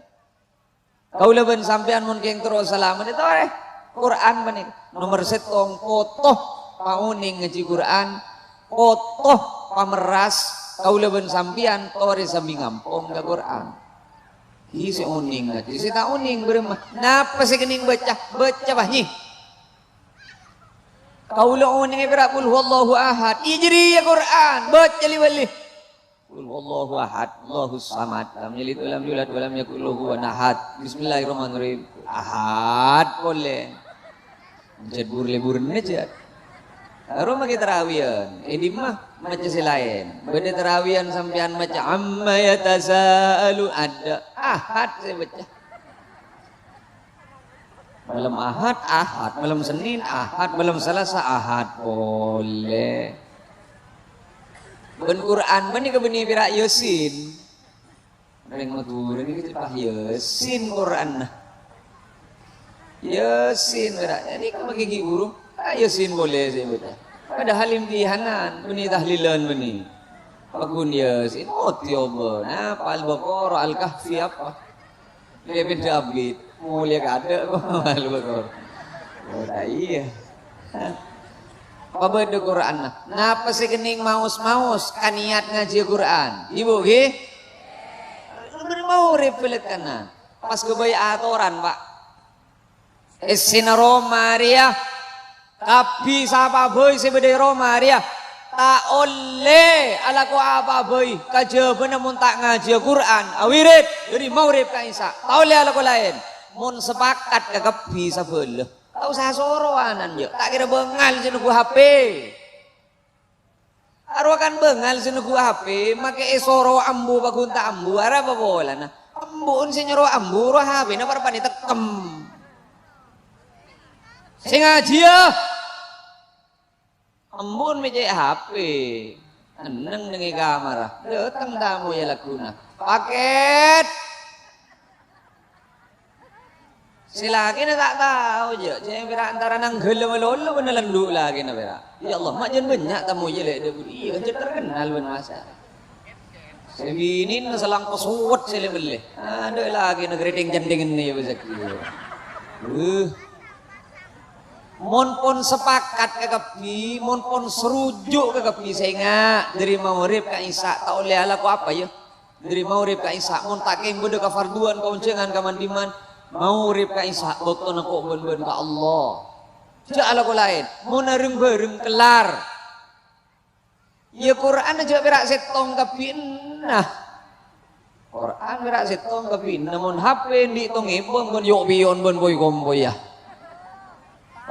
Kaulâ bân sampèyan mon kèng terro salamet, ètorè Qur'an panèka. Nomer sèttong, poto paonèng ngajhi Qur'an, poto pamerras kaulâ bân sampèyan torè sambi ngampong ka Qur'an. Hi sè onèng ngajhi, sè ta' onèng bârâmma? Napa sè kennèng bâca? Bâca, Pak, nyi. Kaulâ onèngè pèra' Qul huwallahu ahad. Iyâ, jârèya Qur'an, bâca li-bâli. Qul huwallahu ahad, Allahus samad, lam yalid wa lam yulad wa lam yakul lahu kufuwan ahad. Bismillahirrahmanirrahim. Ahad polè. Jât bur-lèburna jât. Karo maghi tarawiyan, è dimma maca sè laèn. Bâdâ tarawiyan sampèyan maca amma yatasaalu, adâ'. Ahad sè baca. Malem Ahad, Ahad. Malem Senin, Ahad. Malem Salasa, Ahad polè. Bân Qur'an panèka bânnè pèra' Yasin. Orèng Madhurâ nèka cè' pas Yasin Qur'anna. Yasin pèra'. Nèka maghi ghi' bhuru. Ah, Yasin polè sè baca. Padahal imtihanan, bânnè tahlilan bânnè. Paggun Yasin, oh, tiobâ. Napa Al-Baqarah, Al-Kahfi apa? Lè bendâ abit, molèya kadâ' kok malu kok. Oh, ta' iyâ. Pabâdâ Qur'anna. Napa sè kennèng maos-maos ka niat ngajhi Qur'an? Ibu, ghi? Bâri' maghrib pelekana. Pas ghâbây atoran, Pak. Essèna roma rèya, kabbhi sapa'a bhâi sè bâdâ è roma rèya ta' ollè alako apa'a bhâi kajhâbhâna mon ta' ngajhiyâ Qur'an, awirid dâri maghrib ka isya, ta' ollè alako laèn. Mon sapakat ka kabbhi sabâlâ, ta' osa sorowanan, jâ'. Ta' kèra bângal sè nunggu H P. Arowa kan bângal sè nunggu H P, makè èsoro ambu paggun ta' ambu, arapa polana? Ambu'en sè nyoro ambu, rowa H P-na parappa'na ètekkem. Sè ngajhiyâ, ambu'en mè' cè' H P. Enneng neng è kamarra. Dâteng tamoyya lagghuna. Paket! Sè lakèna ta' tao, jâ'. Jâ' pèra' antara nangghâlâ malolo bân nalendhu' lakèna pèra'. Ya Allah, ma' jân bânnya' tamoyya lè' dâ' budi. Iyâ, kan jân terkenal bân masa. Sè binèna salang pesuwet sè lè-mellè. Adâ' lakèna keriting cèndhingngènna ya, bâsakè. Uh. Mon pon sapakat ka kabbhi, mon pon saruju' ka kabbhi, sènga' dâri maghrib ka isya ta' ollè alako apa, ya? Dâri maghrib ka isya, mon ta' kèng bâdâ kafarduan, kaonjhângan, kamandhiman, maghrib ka isya, bâktona ko' bân-bân ka Allah. Jhâ' alako laèn. Mon areng-bhâreng kellar. Iyâ, Qur'an jhâ' pèra' sèttong kabbhina. Qur'an pèra' sèttong kabbhina. Mon H P andi' tong-èbâng bân yok-piyon bân poy-kompoy, yâ.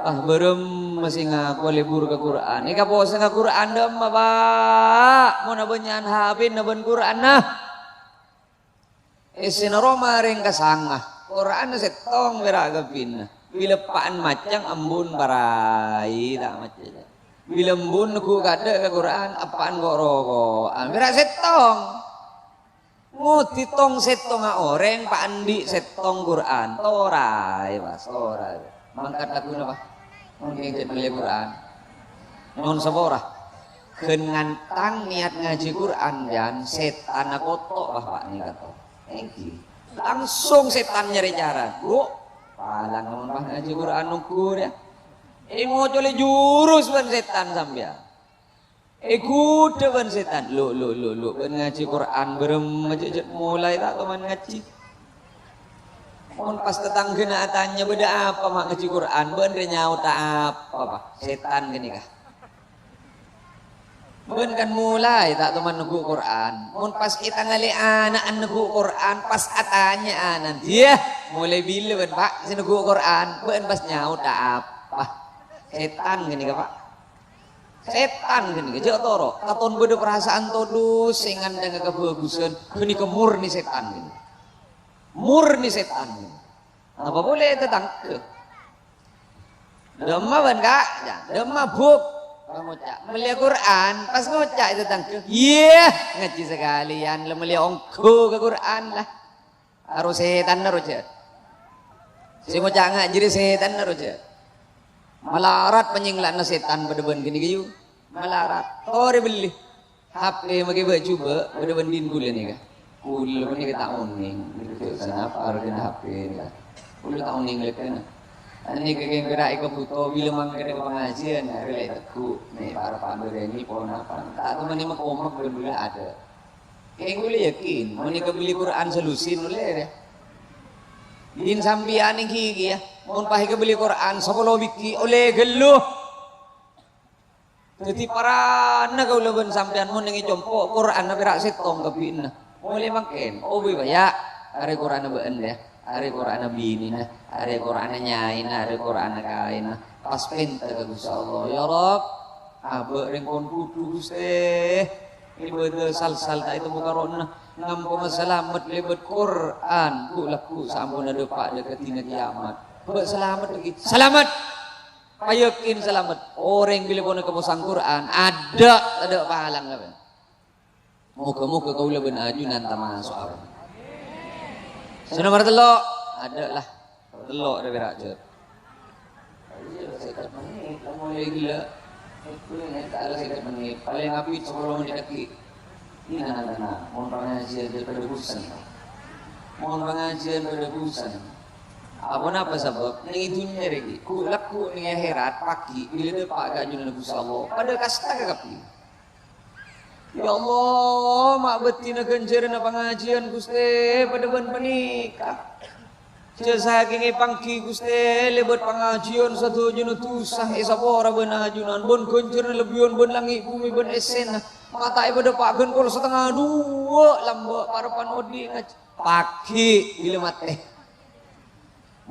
Ah, bârâmma sè ngako lebur ka Qur'an. Èkaposangnga Qur'an dâ'emma, Pa'? Mon abânnya'an H P-na bân Qur'anna. Essèna roma rèng ka sanga. Qur'anna sèttong pèra' kabbhina. Bilâ eppa'na macang embun parai ta' maca. Bilâ embun neggu' kaadâ' ka Qur'an, eppa'na ko'-roko'an. Pèra' sèttong. Ngodhi tong-sèttongnga orèng pa' andi' sèttong Qur'an. Toraè, Mas, toraè. Mangkat lagghuna, Pa'. Mungkin cè' mellè Qur'an. Nyo'on sapora. Ghân ngantang niat ngajhi Qur'an, jhân sètanna koto', Pa', Pa', nèka to. Èngghi. Langsung sètan nyarè cara. Bu, palang mon, Pa', ngajhi Qur'an nongghur, yâ. Èmocolè jurus bân sètan sampèyan. Èghudhâ bân sètan. Lo, lo, lo, lo, bân ngajhi Qur'an bârâmma jhâ', jhâ' molaè ta' toman ngajhi. Mon pas tatangghâna atanya, "Bâdâ apa ma' ngajhi Qur'an?" Bân rè nyaot, "Ta' apa, Pa'." Sètan ghânèka. Bân kan molaè ta' toman neggu' Qur'an. Mon pas ètangalè ana'na neggu' Qur'an, pas atanya ana'na, "Iyâ, molaè bilâ bân, Pa', sè neggu' Qur'an?" Bân pas nyaot, "Ta' apa." Sètan ghânèka, Pa'. Sètan ghânèka, jhâ' toro'. Katon bâdâ parasaan todus sè ngandhângnga kabhâghusân, ghânèka murni sètan ghânèka. Murni sètan ghânèka. Napa polè tatangghâ? "Dâ'emma bân, Ka'?" Dâ'emma, Bu'? Pas ngoca'. "Mellè Qur'an." Pas ngoca' tatangghâ, "Iyâ, ngajhi sakalèyan la mellè ongghu ka Qur'an la." Aro sètanna roja. Sè ngoca' nga' jârèya sètanna roja. Malarat panyèngla'na sètan padâ bân ghânèka, yu. Malarat. Torè bellè. H P makè bâ'-jhubâ' padâ bân din kaulâ nèka. Kaulâ panèka ta' onèng. Nèka sanapa arghâna H P nèka. Kaulâ ta' onèng lèkèna. Anèka kèng pèra' èkabhuto bilâ mangkèn ka pangajiân, arè la ètegghu'. Mè' para pambârâni ponapa. Ta' tomanè mak-omak bân kaulâ adâ'. Kèng kaulâ yakin, mon èkabelli Qur'an salusin ollè, yâ. Din sampèyan èngghi kèya, mon pas èkabelli Qur'an sapolo bighi, ollè ghâllu. Dhâddhi, parana kaulâ bân sampèyan mon nèng è compo', Qur'anna pèra' sèttong kabbhina. Molaè mangkèn, obu bâjâ, arè Qur'anna bâ'na, yâ. Arè Qur'anna binèna, arè Qur'anna nyaèna, arè Qur'anna kaèna. Pas pènta ka Ghustè Allah, "Ya Rabb, abâ' rèng kon budhu, Ghustè. Ibâdâ sal-sal ta' ètemmo karo'na, namponga salamet lèbât Qur'an, ghu'-lagghu' saamponna dâpa' dâ' ka dinna kèyamat. Bâ' salamet laghi'." Salamet! Payakin salamet. Orèng bilâ pon èkaposang Qur'an, adâ' tadâ' palang, sampèyan. Moghâ-moghâ kaulâ bân ajunan tamaso'. Sè nomer tello', adâ' la. Tello' rè pèra' jhât. Iyâ, sèket mennit, la molaè ghellâ'. Itu nih, ta' ada sèket mennit. Palèng abit sapolo mennit lagi. Ini anak-anak, mon pangajiân jhâ' padâ bosen. Mon pangajiân padâ bosen. Apa napa sabâb? Nèng è dhunnya rèya, ghu'-lagghu' nèng akhèrat, paghi', bilâ dâpa' ka ajunan Ghustè Allah, padâ kasta kabbhi. Ya Allah, ma' bâddhina ghânjhârânna pangajiân, Ghustè, padâ bân panèka. Jhâ' sakèng èpangghi, Ghustè, lèbât pangajiân sadhâjâna dhusa èsapora bân ajunan, bân ghânjhârânna lebbiwân bân langngè' bhumè bân essèna. Ma' ta' èpadâpa' ghân kol satengnga duwâ' lambâ' parebbhân odi' ngaj-, paghi' bilâ matè.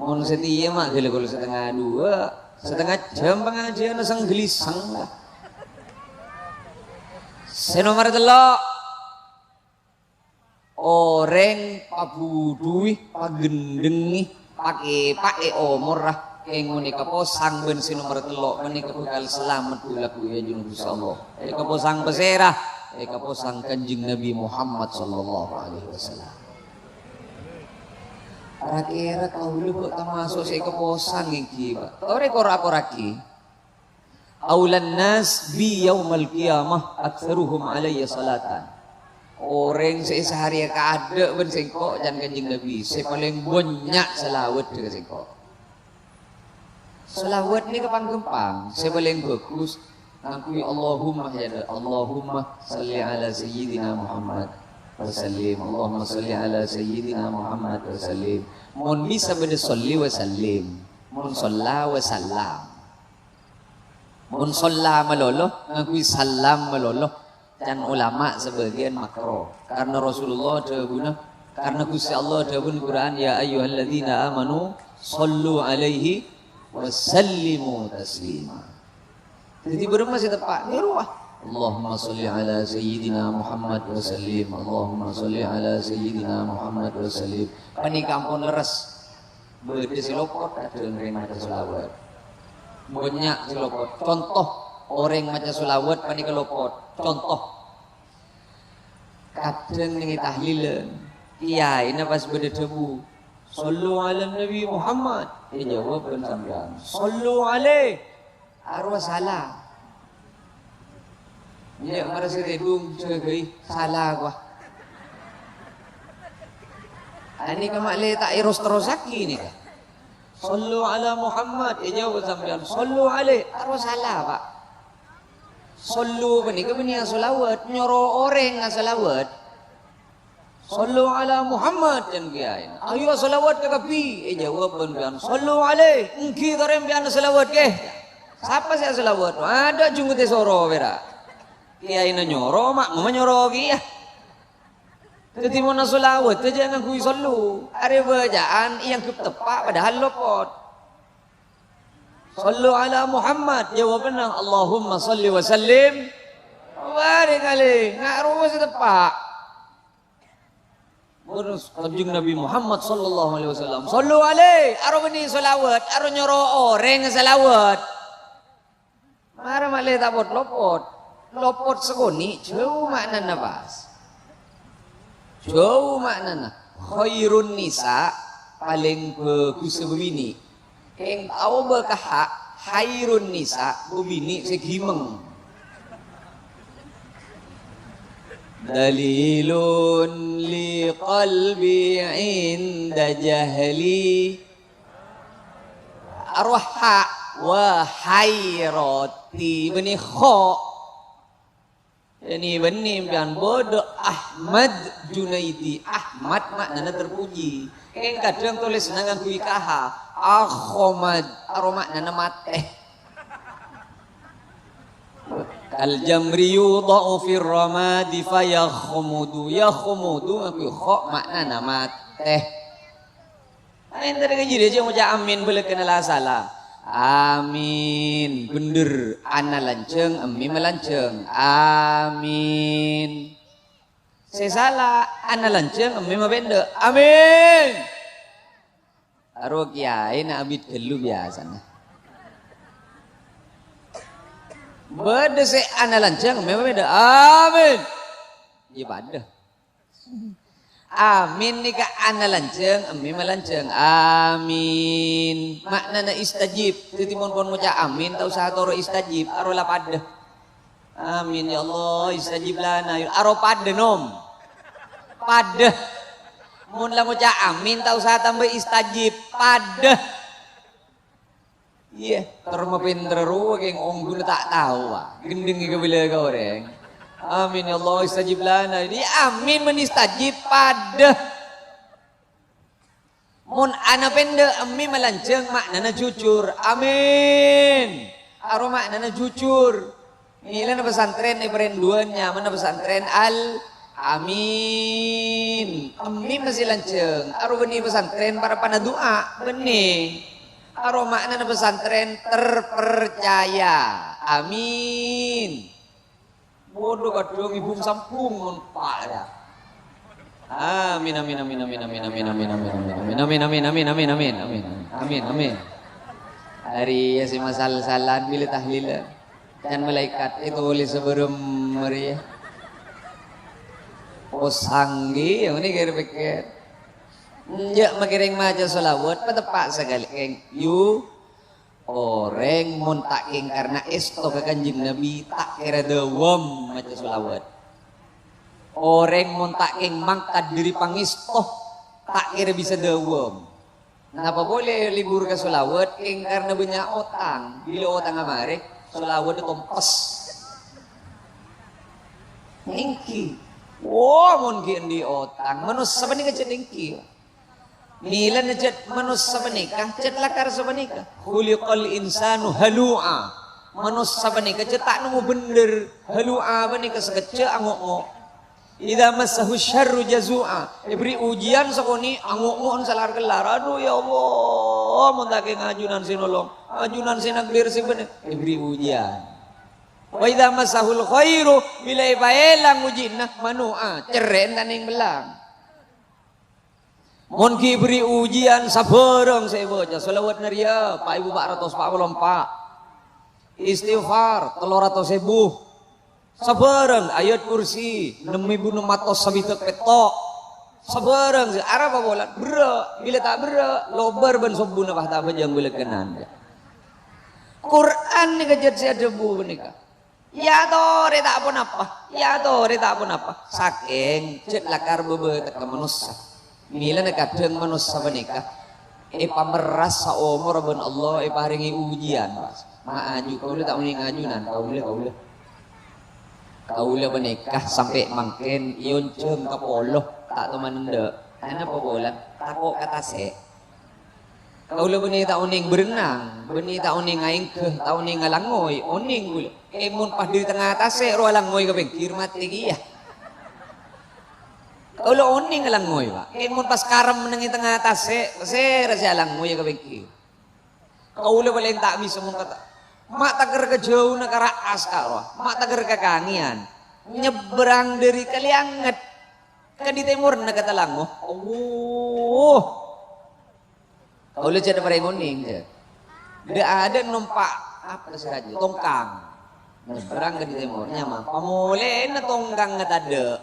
Mon satèya ma' ghellâ' kol satengnga duwâ', satengnga jhâm pangajiânna sangghâlisang la. Sè nomer tello', orèng pabudhuwi, pagendhengngè, pakèpa'è omorra, kèng mon èkaposang bân sè nomer tello' panèka bhâkal salamet ghu'-lagghu' è ajunan Ghustè Allah. Èkaposang pasèra? Èkaposang Kanjeng Nabi Muhammad sallallahu alaihi wasallam. Ra-kèra kaulâ bâ' tamaso' sè èkaposang èngghi, Pa'. Torè kor-akorraghi. "Aulan nas bi yaumal qiyamah aktsaruhum alayya salatan." Orèng sè saarèya kaadâ' bân sèngko', can Kanjeng Nabi, sè palèng bânnya' salawat ka sèngko'. Salawat nèka pangghâmpang, sè palèng bhâghus ngangghuy Allahumma, yâ, Allahumma shalli ala sayyidina Muhammad wa sallim. Allahumma shalli ala sayyidina Muhammad wa sallim. Mon bisa bâdâ shalli wa sallim. Mon shalla wa sallam. Mon shalla malolo, ngangghuy sallam malolo. Can ulama sabâgiyân makro. Karna Rasulullah dhâbuna, karna Ghustè Allah dhâbuna Qur'an, "Ya ayyuhalladzina amanu shallu alaihi wa sallimu taslima." Dhâddhi bârâmma sè teppa'? Nèro, ah. Allahumma shalli ala sayyidina Muhammad wa sallim. Allahumma shalli ala sayyidina Muhammad wa sallim. Panèka ampon lerres. Bâdâ sè lopot, kadhâng rèng maca shalawat. Bânnya' sè lopot. Conto, orèng maca shalawat panèka lopot. Conto. Kadhâng neng è tahlilan, kèyaèna pas bâdâ dhâbu, "Shallu 'alan Nabi Muhammad." Èjâwâb bân sampèyan, "Shallu 'alaihi." Arowa sala. Iyâ, mara sè tèdung jâgâi, sala, wah. Anèka ma'lè ta' èros-terrossaghi nèka. "Shallu 'ala Muhammad." Èjâwâb sampèyan, "Shallu 'alaihi." Arowa sala, Pak. Shallu panèka bânnè ashalawat, nyoro orèng ashalawat. "Shallu 'ala Muhammad," can kèyaèna. "Ayo ashalawat ka Nabbhi." Èjâwâb bân sampèyan, "Shallu 'alaihi." "Ènggi torè sampèyan ashalawat, kè." Sapa sè ashalawat? Adâ' jhungudda soro pèra'. Kèyaèna nyoro, ma'mumma nyoro kèya. Dhâddhi mon ashalawat, jhâ' ngangghuy shallu. Arèya bâcaan èangghep teppa', padahal lopot. "Shallu 'ala Muhammad," jâwâbbhâ, "Allahumma shalli wa sallim wa barik alaihi." Nga' rowa sè teppa'. Terros Kanjeng Nabi Muhammad shallallahu alaihi wasallam, "Shallu alaihi," arowa bânnè shalawat, arowa nyoro orèng shalawat. Mara ma'lè ta' pot-lopot. Lopot sakonè', jhâu ma'nana pas. Jhâu ma'nana. Khairun nisa, palèng bhâghussa bâbinè'. Kèng aobâ ka ha, khairun nisa, bâbinè' sè ghimèng. Dalilun li qalbi inda jahli. Arowa ha, wa hairati, bânnè kho. Ini bânnè sampèyan bâdâ Ahmad Junaidi. Ahmad ma'nana terpuji. Kèng kadhâng tolèsanna ngangghuy kaha. Akhomad, arowa ma'nana matè. Kal jamri yudha'u fir ramadi fayakhmudu. Yakhmudu ngangghuy kho, ma'nana matè. Amin, tadâ' ka jârèya jhâ' ngoca' amin bâlâkana la sala. Amin. Bhendher, ana lanjhâng, emmè malanjhâng. Amin. Sè sala, ana lanjhâng, emmè mapèndhâ'. Amin. Arowa kèyaèna abit ghâllu biyasana. Bâdâ sè ana lanjhâng, emmè mapèndhâ'. Amin. Iyâ padâ. Amin nèka ana lanjhâng, emmè malanjhâng. Amin. Ma'nana istajib. Dhâddhi mon pon ngoca' amin, ta' osa atoro' istajib. Arowa la padâ. Amin, ya Allah, istajib lana. Arowa padâ, nom. Padâ. Mon la ngoca' amin, ta' osa atamba istajib. Padâ. Iyâ, terro mapènter rowa kèng ongghuna ta' tao, wa. Ghendheng kabâlâ ka orèng. Amin, ya Allah, istajib lana. Di amin mèn istajib padâ. Mon ana pèndhâ' emmè malanjhâng ma'nana jujur. Amin. Arowa ma'nana jujur. Ngèlana pesantren è Parenduan nyamana pesantren Al Amin. Emmè masè lanjhâng. Arowa bânnè pesantren parappa'na du'a. Bânnè. Arowa ma'nana pesantren terpercaya. Amin. Bâdâ kadhâng èbhung-sambhung mon pa' ya. Amin, amin, amin. Amin, amin. Amin, amin. Arèya sè masal-salan bilâ tahlilan. Can malaèkat ètolèsa bârâmma rèya. Posang ghi, ya, ini kira-kira. Enjâ' makèrèng maca shalawat, pateppa' sakalè, kèng. Yu, orèng mon ta' kèng karna èsto ka Kanjeng Nabi, ta' kèra dâwâm maca shalawat. Orèng mon ta' kèng mangkat dâri pangèsto, ta' kèra bisa dâwâm. Napa polè libur ka shalawat? Kèng karna bânnya' otang. Bilâ otangnga marè, shalawat tompes. Ènggi. Wo, mon ghi' andi' otang, manossa panèka jhât ènggi. Mèlana jhât manossa panèka, jhât lakar sapanèka. Khuliqal insanu halu'a. Manossa panèka cè' ta' nemmo bhendher, halu'a panèka sakejjhâ' ango'-ngo'. "Idza massahu syarru jazu'a." Èbherri' ujian sakonè' ango'-ngo'an salar-kellar. "Adhu, ya Allah, mon ta' kèng ajunan sè nolong, ajunan sè nakdir sè bhender." Èbherri' ujian. "Wa idza massahul khairu," bilâ èpaèlang ujianna, mano'a, cerrèn ta' nèng bellâng. Mon ghi' èbherri' ujian, sabhârâng sè èbâca. Shalawat nariyah, pa' èbu pa' ratos pa' polo empa'. Istighfar, tello ratos èbu. Sabhârâng, ayat kursi, nem èbu nem atos sabidhâk pètto'. Sabhârâng sè arapa polana? Berrâ'. Bilâ ta' berrâ', lobâr bân sobbhuna pas ta' abhâjâng bâlâkkanan. Qur'an nèka jhât sè adhâbu panèka. Èyatorè ta' ponapa, èyatorè ta' ponapa. Sakèng jhât lakar bâbâtekka manossa. Mèlana kadhâng manossa panèka èpamerras saomorra bân Allah, èparèngè ujian, Pak. Ma' aju, kaulâ ta' onèng ajunan, kaulâ, kaulâ. Kaulâ panèka sampè' mangkèn èonjhâng ka polo, ta' toman endâ'. Anapa polana? Tako' ka tasè'. Kaulâ bânnè ta' onèng berenang, bânnè ta' onèng aèngghâ, ta' onèng alangngoy, onèng kaulâ. Kèng mon pas dâri tengnga tasè' rowa alangngoy ka pèngghir, matè kèya. Kaulâ onèng alangngoy, Pak. Kèng mon pas karem neng è tengnga tasè', pasèra sè alangngoy ka pèngghir. Kaulâ palèng ta' bisa mon kata. Ma' taker ka jhâuna ka ra'as ka rowa, ma' taker ka kangèyan. Nyebbrang dâri Kalianget ka dâri tèmorra ka Talangngo. Allah. Kaulâ jhât parèng onèng, jhât. Dâ'-adâ' nompa' apa sè rajâ? Tongkang. Nyebrang ka dâri tèmor, nyamana. Pamolèna tongkangnga tadâ'.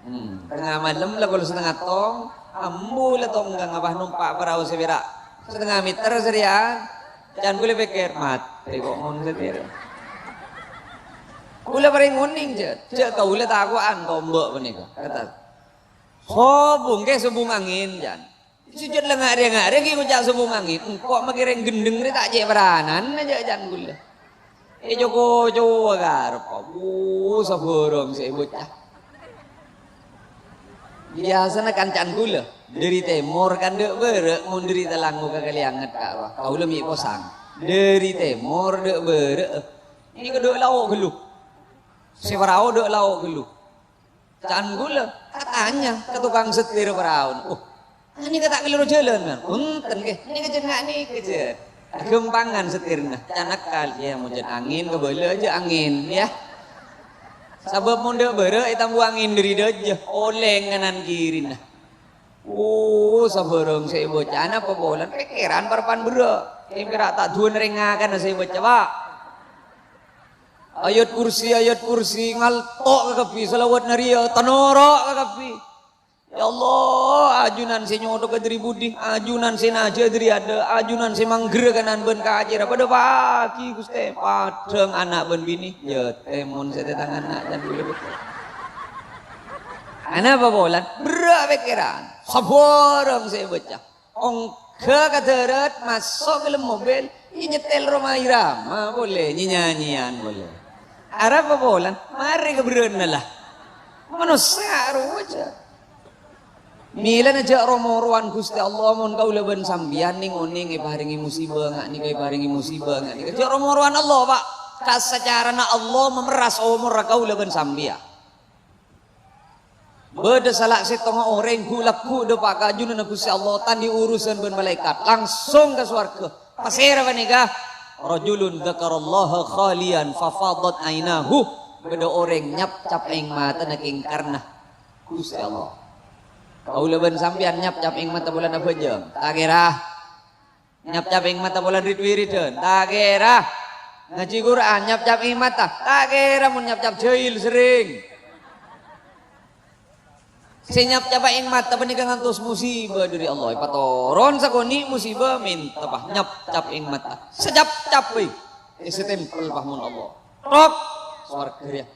Hmm, tengnga malem la kol satengnga tong, ambu la tongkang apa nompa' parao sè pèra' satengnga mèter sè rèya. Can kaulâ pèkkèr, "Matè ko' mon satèya." Kaulâ parèng onèng, jhât. Jhâ' kaulâ tako'an tombâ' panèka. Kata, "Sobung, kè sobung angèn, can." Sè jhât la nga'-rèya-nga'-rèya ghi' ngoca' sobung angèn. Engko' makè rèng ghendheng rè ta' cè' paranana jhâ' can kaulâ. Èco-kocowa karep. Abu, sabhârâng sè èbâca. Biyasana kancana kaulâ, dâri tèmor kan dâ' bârâ', mon dâri Talangngo ka Kalianget ka rowa. Kaulâ mè' posang. Dâri tèmor dâ' bârâ'. Ini kedua lao' ghâllu. Sè parao dâ' lao' ghâllu. Can kaulâ, katanya ka tokang setir paraona. "Oh, anèka ta' kalèro jhâlân, Man?" "Bhunten, kè. Nèka jhâ' nga' nèka, jhâ'. Aghâmpangan setirna." Can akkal, "Yâ, mon jhât angèn, kabâlâ jhâ' angèn, yâ. Sabâb mon dâ' bârâ' ètambu angèn dâri dâjâ, olèng kanan kirina." Oh, sabhârâng sè èbâca, anapa polana? Pèkkèran parappa'na berrâ'. Kèng pèra' ta' duwâna rèng ngakanna sè èbâca, Pak. Ayat kursi, ayat kursi, ngalto' kakabbhi, shalawat nariyah, tanoro' kakabbhi. Ya Allah, ajunan sè nyotoka dâri budi, ajunan sè najâ dâri adâ', ajunan sè mangghârâ kanan bân kacèra. Padâ paghi, Ghustè, padhâng ana' bân binè. Ya, tèmon sè tètangan na', can kaulâ bhunten. Anapa polana? Berrâ' pèkkèran. Sabhârâng sè èbâca. Ongghâ ka dârât, maso' ka dâlem mobil, nyetel Rhoma Irama polè, nyanyi-nyanyian polè. Arapa polana? Marè ka berrâ'na la. Manossa rowa jhâ'. Mèlana jhâ' ro-morowan Ghustè Allah, mon kaulâ bân sampèyan nèng-onèng èparèngè musibâ nga' nèka, èparèngè musibâ nga' nèka. Jhâ' ro-morowan Allah, Pak. Kasacarana Allah mamerras omorra kaulâ bân sampèyan. Bâdâ sala sèttonga orèng ghu'-lagghu' dâpa' ka ajunanna Ghustè Allah, ta' andi' urusan bân malaèkat, langsung ka sowarghâ. Pasèra panèka? "Rajulun dzakarallaha khaliyan fafadat ainahu." Bâdâ orèng nyapcap aèng matana kèng karna Ghustè Allah. Kaulâ bân sampèyan nyapcap aèng mata polana abhâjâng. Ta' kèra. Nyapcap aèng mata polana rit-wiridan. Ta' kèra. Ngajhi Qur'an, nyapcap aèng mata. Ta' kèra mon nyapcap jahil serrèng. Sè nyapcap aèng mata panèka ngantos musibâ dâri Allah. Èpatoron sakonè' musibâ, mènta, Pak, nyapcap aèng mata. Sacapcap, wè. Èsatèmpel, Pak, mon Allah. Tok! Sowarghâ rèya.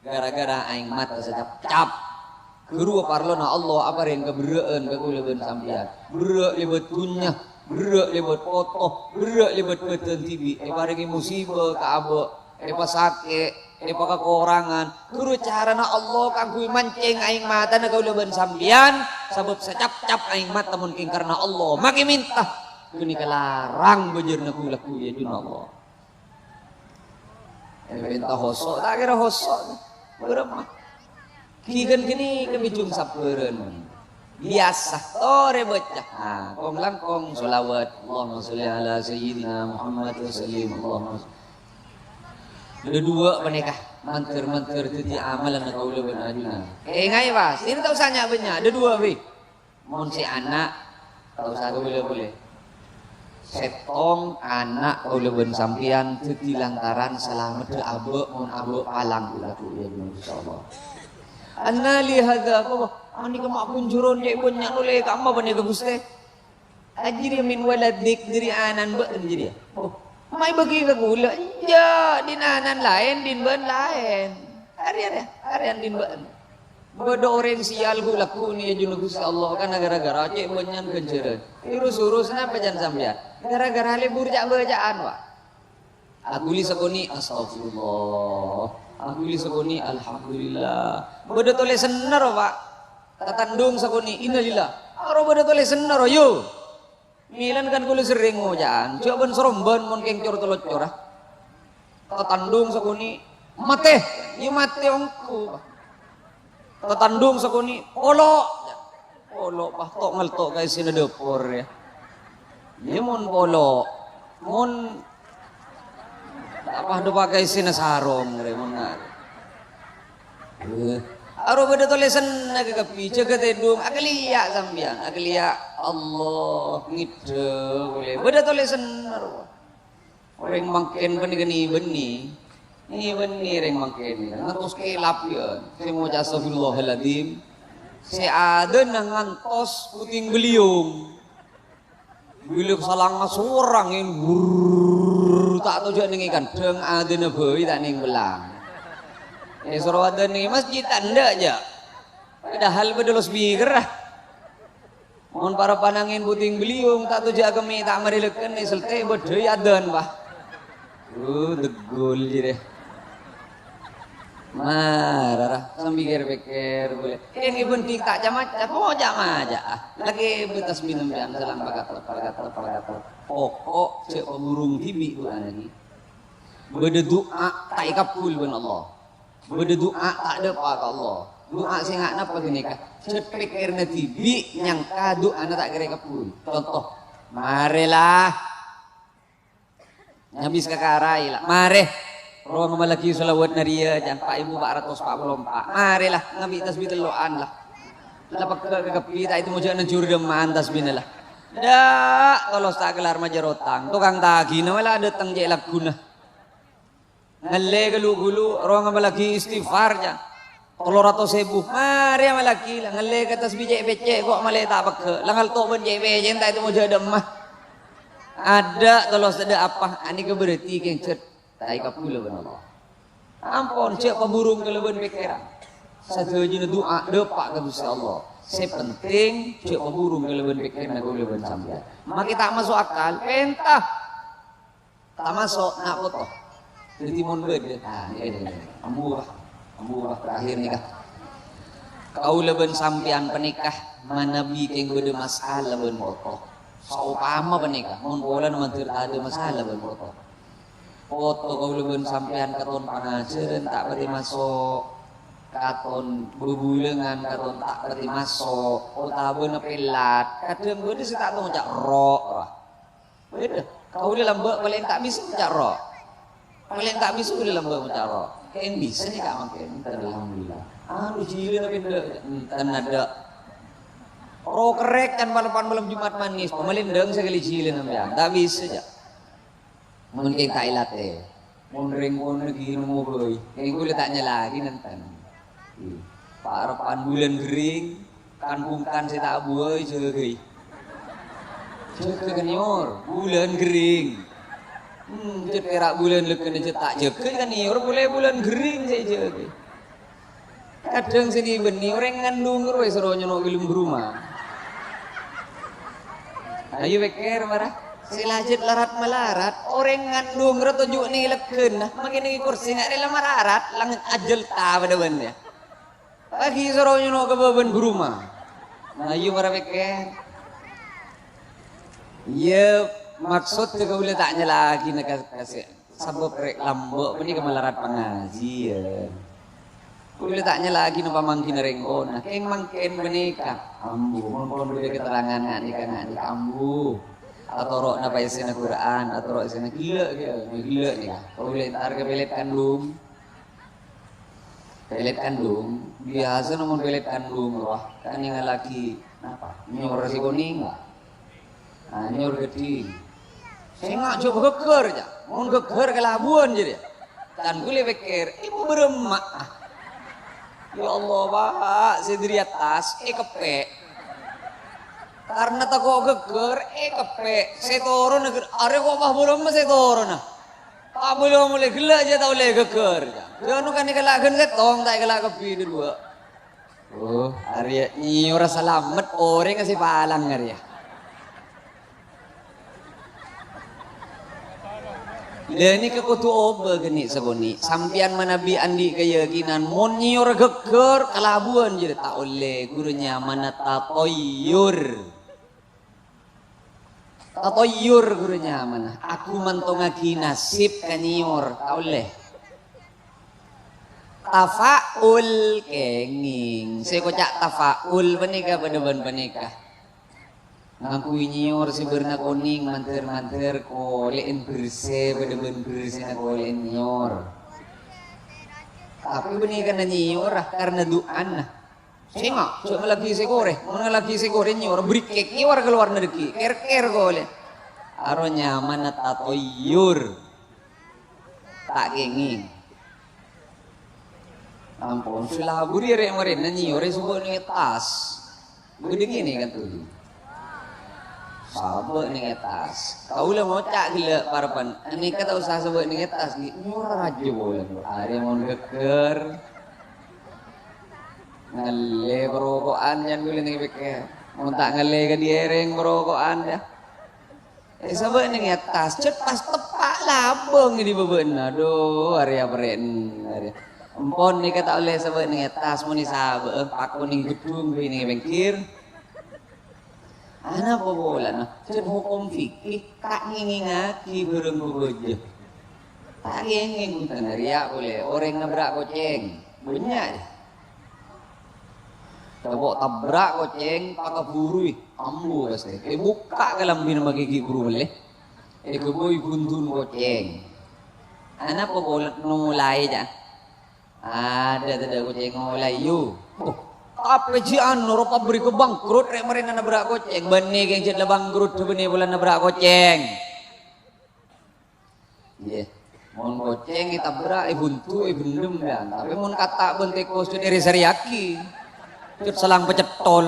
Gara-gara aèng mata sacapcap. Ghâruwa parlona Allah aparèng kaberrâ'ân ka kaulâ bân sampèyan. Berrâ' lèbât dhunnya, berrâ' lèbât poto, berrâ' lèbât bâdân dhibi'. Èparèngè musibâ ka abâ', èpasakè', èpakakorangan. Ghâruwa carana Allah kaangghuy mancèng aèng matana kaulâ bân sampèyan, sabâb sacapcap aèng mata mon kèng karna Allah. Makè mènta. Ghânèka larang bhâjârna ghu'-lagghu' è ajunanna Allah. Èpènta hoso', ta' kèra hoso'. Bârâmma. Ghi' ghânèka bhâjâng sabbhârân. Biyasa, torè bâca. Ah, kong-langkong sholawat. Allahumma sholli ala sayyidina Muhammad wa sallim. Allahumma sholli. Bâdâ duwâ' panèka, mandhâr-mandhâr dhâddhi amalanna kaulâ bân ajunan. Ènga'è, pas. Ini ta' osa nya'-bânnya'. Bâdâ duwâ', wi. Mon sè ana', ta' osa kaulâ polè. Sèttong ana' kaulâ bân sampèyan dhâddhi lantaran salameddhâ abâ' mon abâ' palang, ghu-lagghu, ya, insyaallah. Anna li hadza, apa, anèka ma' ghun jhuron cè' bânnya' nolè ka amma panèka, Ghustè? Ajri min waladik, dhâri ana'na bâ'na jârèya. Oh, ma' èbâgi ka kaulâ? Enjâ', din ana'na laèn, din bâ'na laèn. Arèya, arèya, arèya din bâ'na. Bâdâ orèng sèyal ghu-lagghu nèka, ajunan Ghustè Allah, karana ghârâ-ghârâ cè' bânnya'na ghânjhârân. Urus-urus napa can sampèyan? Ghârâ-ghârâ lebur ca'-bâca'an, Pak. Aghuli sakonè', "Astagfirullah." Aghuli sakonè', "Alhamdulillah." Bâdâ tolèsanna, ro, Pak. Tatandhung sakonè', "Innalillah." Aro bâdâ tolèsanna, ro, yo. Mèlana kan kaulâ serrèng ngoca'an, jhâ' bân-sarombân mon kèng cor-tello cora. Tatandhung sakonè', "Matè!" Iyâ matè ongghu. Tatandhung sakonè', "Polo'!" Polo', pas to'-ngelto' ka essèna dâpor, ya. Iyâ mon polo', mon apa dâpa' ka essèna sarong, rè, mon ngarè. Eh, aro bâdâ tolèsanna kabbhi, jâgâ tèdung, aghâliya' sampèyan, aghâliya'. Allah, ngèdhâ polè. Bâdâ tolèsanna, ro. Orèng mangkèn panèka nè-bânnè. Nè-bânnè orèng mangkèn. Ngantos kèlap, ya. Sè ngoca' astagfirullahaladzim. Sè adâna ngantos puting beliung. Bilâ salanga sorang, en, wurr, ta' tojjhâ' nèng è kandhâng, adâna bhâi ta' nèng bellâng. Èsoro adân nèng è masjid ta' endâ', jâ'. Padahal bâdâ loudspeaker, ah. Mon para panangèn puting beliung, ta' tojjhâ' kemmè ta' marè lèkken, èsèltè bâdâi adân, Pak. Uh, deggul jârèya. Mara, ra, sambi kèr-pèkkèr polè. Kèng èbhânḍhing ta' ca-maca, po ca-maca, ah. Laghi bâtas minum jân salang pakater, pakater, pakater. Pokok jhâ' paburung dhibi' du'ana ghi. Bâdâ du'a ta' èkabbhul bân Allah. Bâdâ du'a ta' dâpa' ka Allah. Du'a sè nga' napa ghânèka? Jhât pèkkèranna dhibi' nyangka du'ana ta' kèra èkabbhul. Conto, marè, la. Ngabis ka karai, la. Marè. Ro ngamallaghi shalawat nariyah, can, pa' èbu pa' ratos pa' polo empa'. Marè, la. Ngabi' tasbih tello'an, la. La pegghâ' ka kabbhi, ta' ètemmo jâ' nanjhur dâmman tasbihna, la. Dâ', tolos ta' kellar majâr otang. Tokang taghina, la, dâteng cè' lagghuna. Ngallè ghâlu-ghâlu, ro ngamallaghi istighfar, can. Tello ratos èbu. Marè amallaghi, la, ngallè ka tasbih cè' pèccè', ko' malè ta' pegghâ'. La ngalto' bân cè' pèccè', ta' ètemmo jâ' dâmma. Adâ' tolos tadâ' apa, anèka berarti kèng jhât ta' èkabbhulâ bân Allah. Ampon, jhâ' paburung kalabân pèkkèran. Sadhâjâna du'a dâpa' ka Ghustè Allah. Sè penting, jhâ' paburung kalabân pèkkèranna kaulâ bân sampèyan. Make ta' maso' akal, pènta. Ta' maso', na' poto. Dhâddhi mon bâdâ, ah, nèka, nèka, nèka. Ambu, Pak. Ambu, Pak, terakhir nèka. Kaulâ bân sampèyan panèka manabi kèng bâdâ masalah bân poto. Saopama panèka, mon polana mandhâr tadâ' masalah bân poto. Poto kaulâ bân sampèyan katon pangajhârân ta' patè maso', katon bhubhulângan katon ta' patè maso', otabâna pèlat. Kadhâng bâdâ sè ta' tao ngoca' ro', ra. Bâdâ. Kaulâ lambâ' palèng ta' bisa ngoca' ro'. Palèng ta' bisa kaulâ lambâ' ngoca' ro'. Kèng bisa nèka mangkèn, enten, alhamdulillah. Anu, jhilâna bhender, enten adâ'. Ro' kerrèk can palepan malem Jumat Manis, pamalèndâng sakalè jhilâna sampèyan. Ta' bisa, jâ'. Mon kèng ta' èlatè. Mon rèng kono ghi nemmo bhâi. Kèng kaulâ ta' nyala'aghi nenten. Iyâ. Parappa'na bulân ghering, kan-bungkan sè ta' buwâi jâgâi. Jâgâ kènèyor, bulân ghering. Hmm, jhât pèra' bulân lèkènna jhât ta' jâgâ kènèyor, polè bulân ghering sè èjâgâi. Kadhâng sè nè-bânnè orèng ngandung rowa soro nyono' ghâlem bârumah. Ayo pèkkèr mara. Sè lajhât larat-malarat, orèng ngandung rowa toju' nè lèkènna, makè nè korsè nga' rèla mararat, lang ajhâl ta' padâ bân, yâ. Paghi soro nyono' ka bâbân bârumah. Ayo mara pèkkèr. Iyâ, maksod kaulâ ta' nyala'aghi nèka ka sè Sabâb rè' lambâ' panèka malarat pangajiyân. Kaulâ ta' nyala'aghi napa mangghina rèng-, oh, nah, kèng mangkèn panèka. Ambu, mon pon bâdâ keterangan nga' nèka, nga' nèka, ambu. Atoro' napa èssèna Qur'an, atoro' èssèna ghellâ', ghellâ' nèka. Kaulâ entar ka pèlèt kandung. Pèlèt kandung, biyasana mon pèlèt kandung rowa, kan nèngallaghi napa? Nyora sè konèng, Pak. Ah, nyora ghâddhing. Sènga' jhâ' ghâggâr, jâ'. Mon ghâggâr kalabhuwân jârèya. Kan kaulâ pèkkèr, "Èbârâmma'a?" Ya Allah, Pak, sè dâri attas èkeppè'. Karna tako' ghâggâr, èkeppè'. Sè toronna ghâr-, arè kok pas bârâmma sè toronna? Abâlâ molè ghellâ' jâ' ta' ollè ghâggâr. Jâ' anu kan èkala' ghân sèttong, ta' èkala' kabbhi dâ' duwâ'. Oh, arèya nyèyora salamet orèngnga sè palang arèya. Lha nèka kodhu obâ ghâni' sakonè'. Sampèyan manabi andi' kayakinan, mon nyèyora ghâggâr, kalabhuwân jârèya ta' ollè, ghuru nyamana tatoyyur. Tatoyyur ghuru nyamana, aku mantongaghi nasib ka nyèyor, ta' ollè. Tafa'ul kèngèng, sè koca' tafa'ul panèka padâ bân panèka. Ngangghuy nyèyor sè bârna konèng, mandhâr-mandhâr kolè'èn bherse padâ bân bhersena kolè'èn nyèyor. Tapè panèka na nyèyor, ah, karna du'ana. Sènga', jâ' ngallaghi sè korè. Mon ngallaghi sè korè nyèyor, brikèk nyèyor ka lowar negri. Kèr-kèr kolè. Aro nyamana tatoyyur. Ta' kèngèng. Ampon, sè labur rè' marèna nyèyor, sabâ' neng attas. Bâdâ kènè kan tuju. Sabâ' neng attas. Kaulâ ngoca' ghellâ' parappa'na. Anèka ta' osa sabâ' neng attas, ghi' nyèyor rajâ polè. Arè mon ghâggâr. Ngallè paroko'an, jân kaulâ nèng pèkkèr. Mon ta' ngallè kadhi èrèng paroko'an, yâ. Eh, sabâ' neng attas, cè' pas teppa' labâng è bâbâna. Adhu, arèya perrèn, arèya. Empon nèka ta' ollè sabâ' neng attas, mon èsabâ'â, eh, pako neng ghedung, bi' neng pèngghir. Anapa polana? Cè' hokom fikih, ta' ngèngèngaghi bhârâng bhâbhâjâ. Ta' ngèngèng, bhunten, arèya polè, orèng nabrak kocèng. Bânnya', yâ. Coba' tabrak kocèng, pakabhuruwi, ambu pastè. Èbukka' kalambhina maghi ghi' buru mellè. Èghâbây bhundhun kocèng. Anapa polè nolaè, jâ'? Adâ' tadâ' kocèng nolaè, yu. Oh, tapè jiyâ anu, ropa bâriyâ bangkrut, rè' marèna nabrak kocèng. Bânnè kèng jhât la bangkrut, bânnè polana nabrak kocèng. Iyâ. Mon kocèng ètabrak, èbhuntu, èbhendhem, yâ. Tapè mon kata' bân tèko sè èrè-sèrèyaghi, cè' salang pacèttol.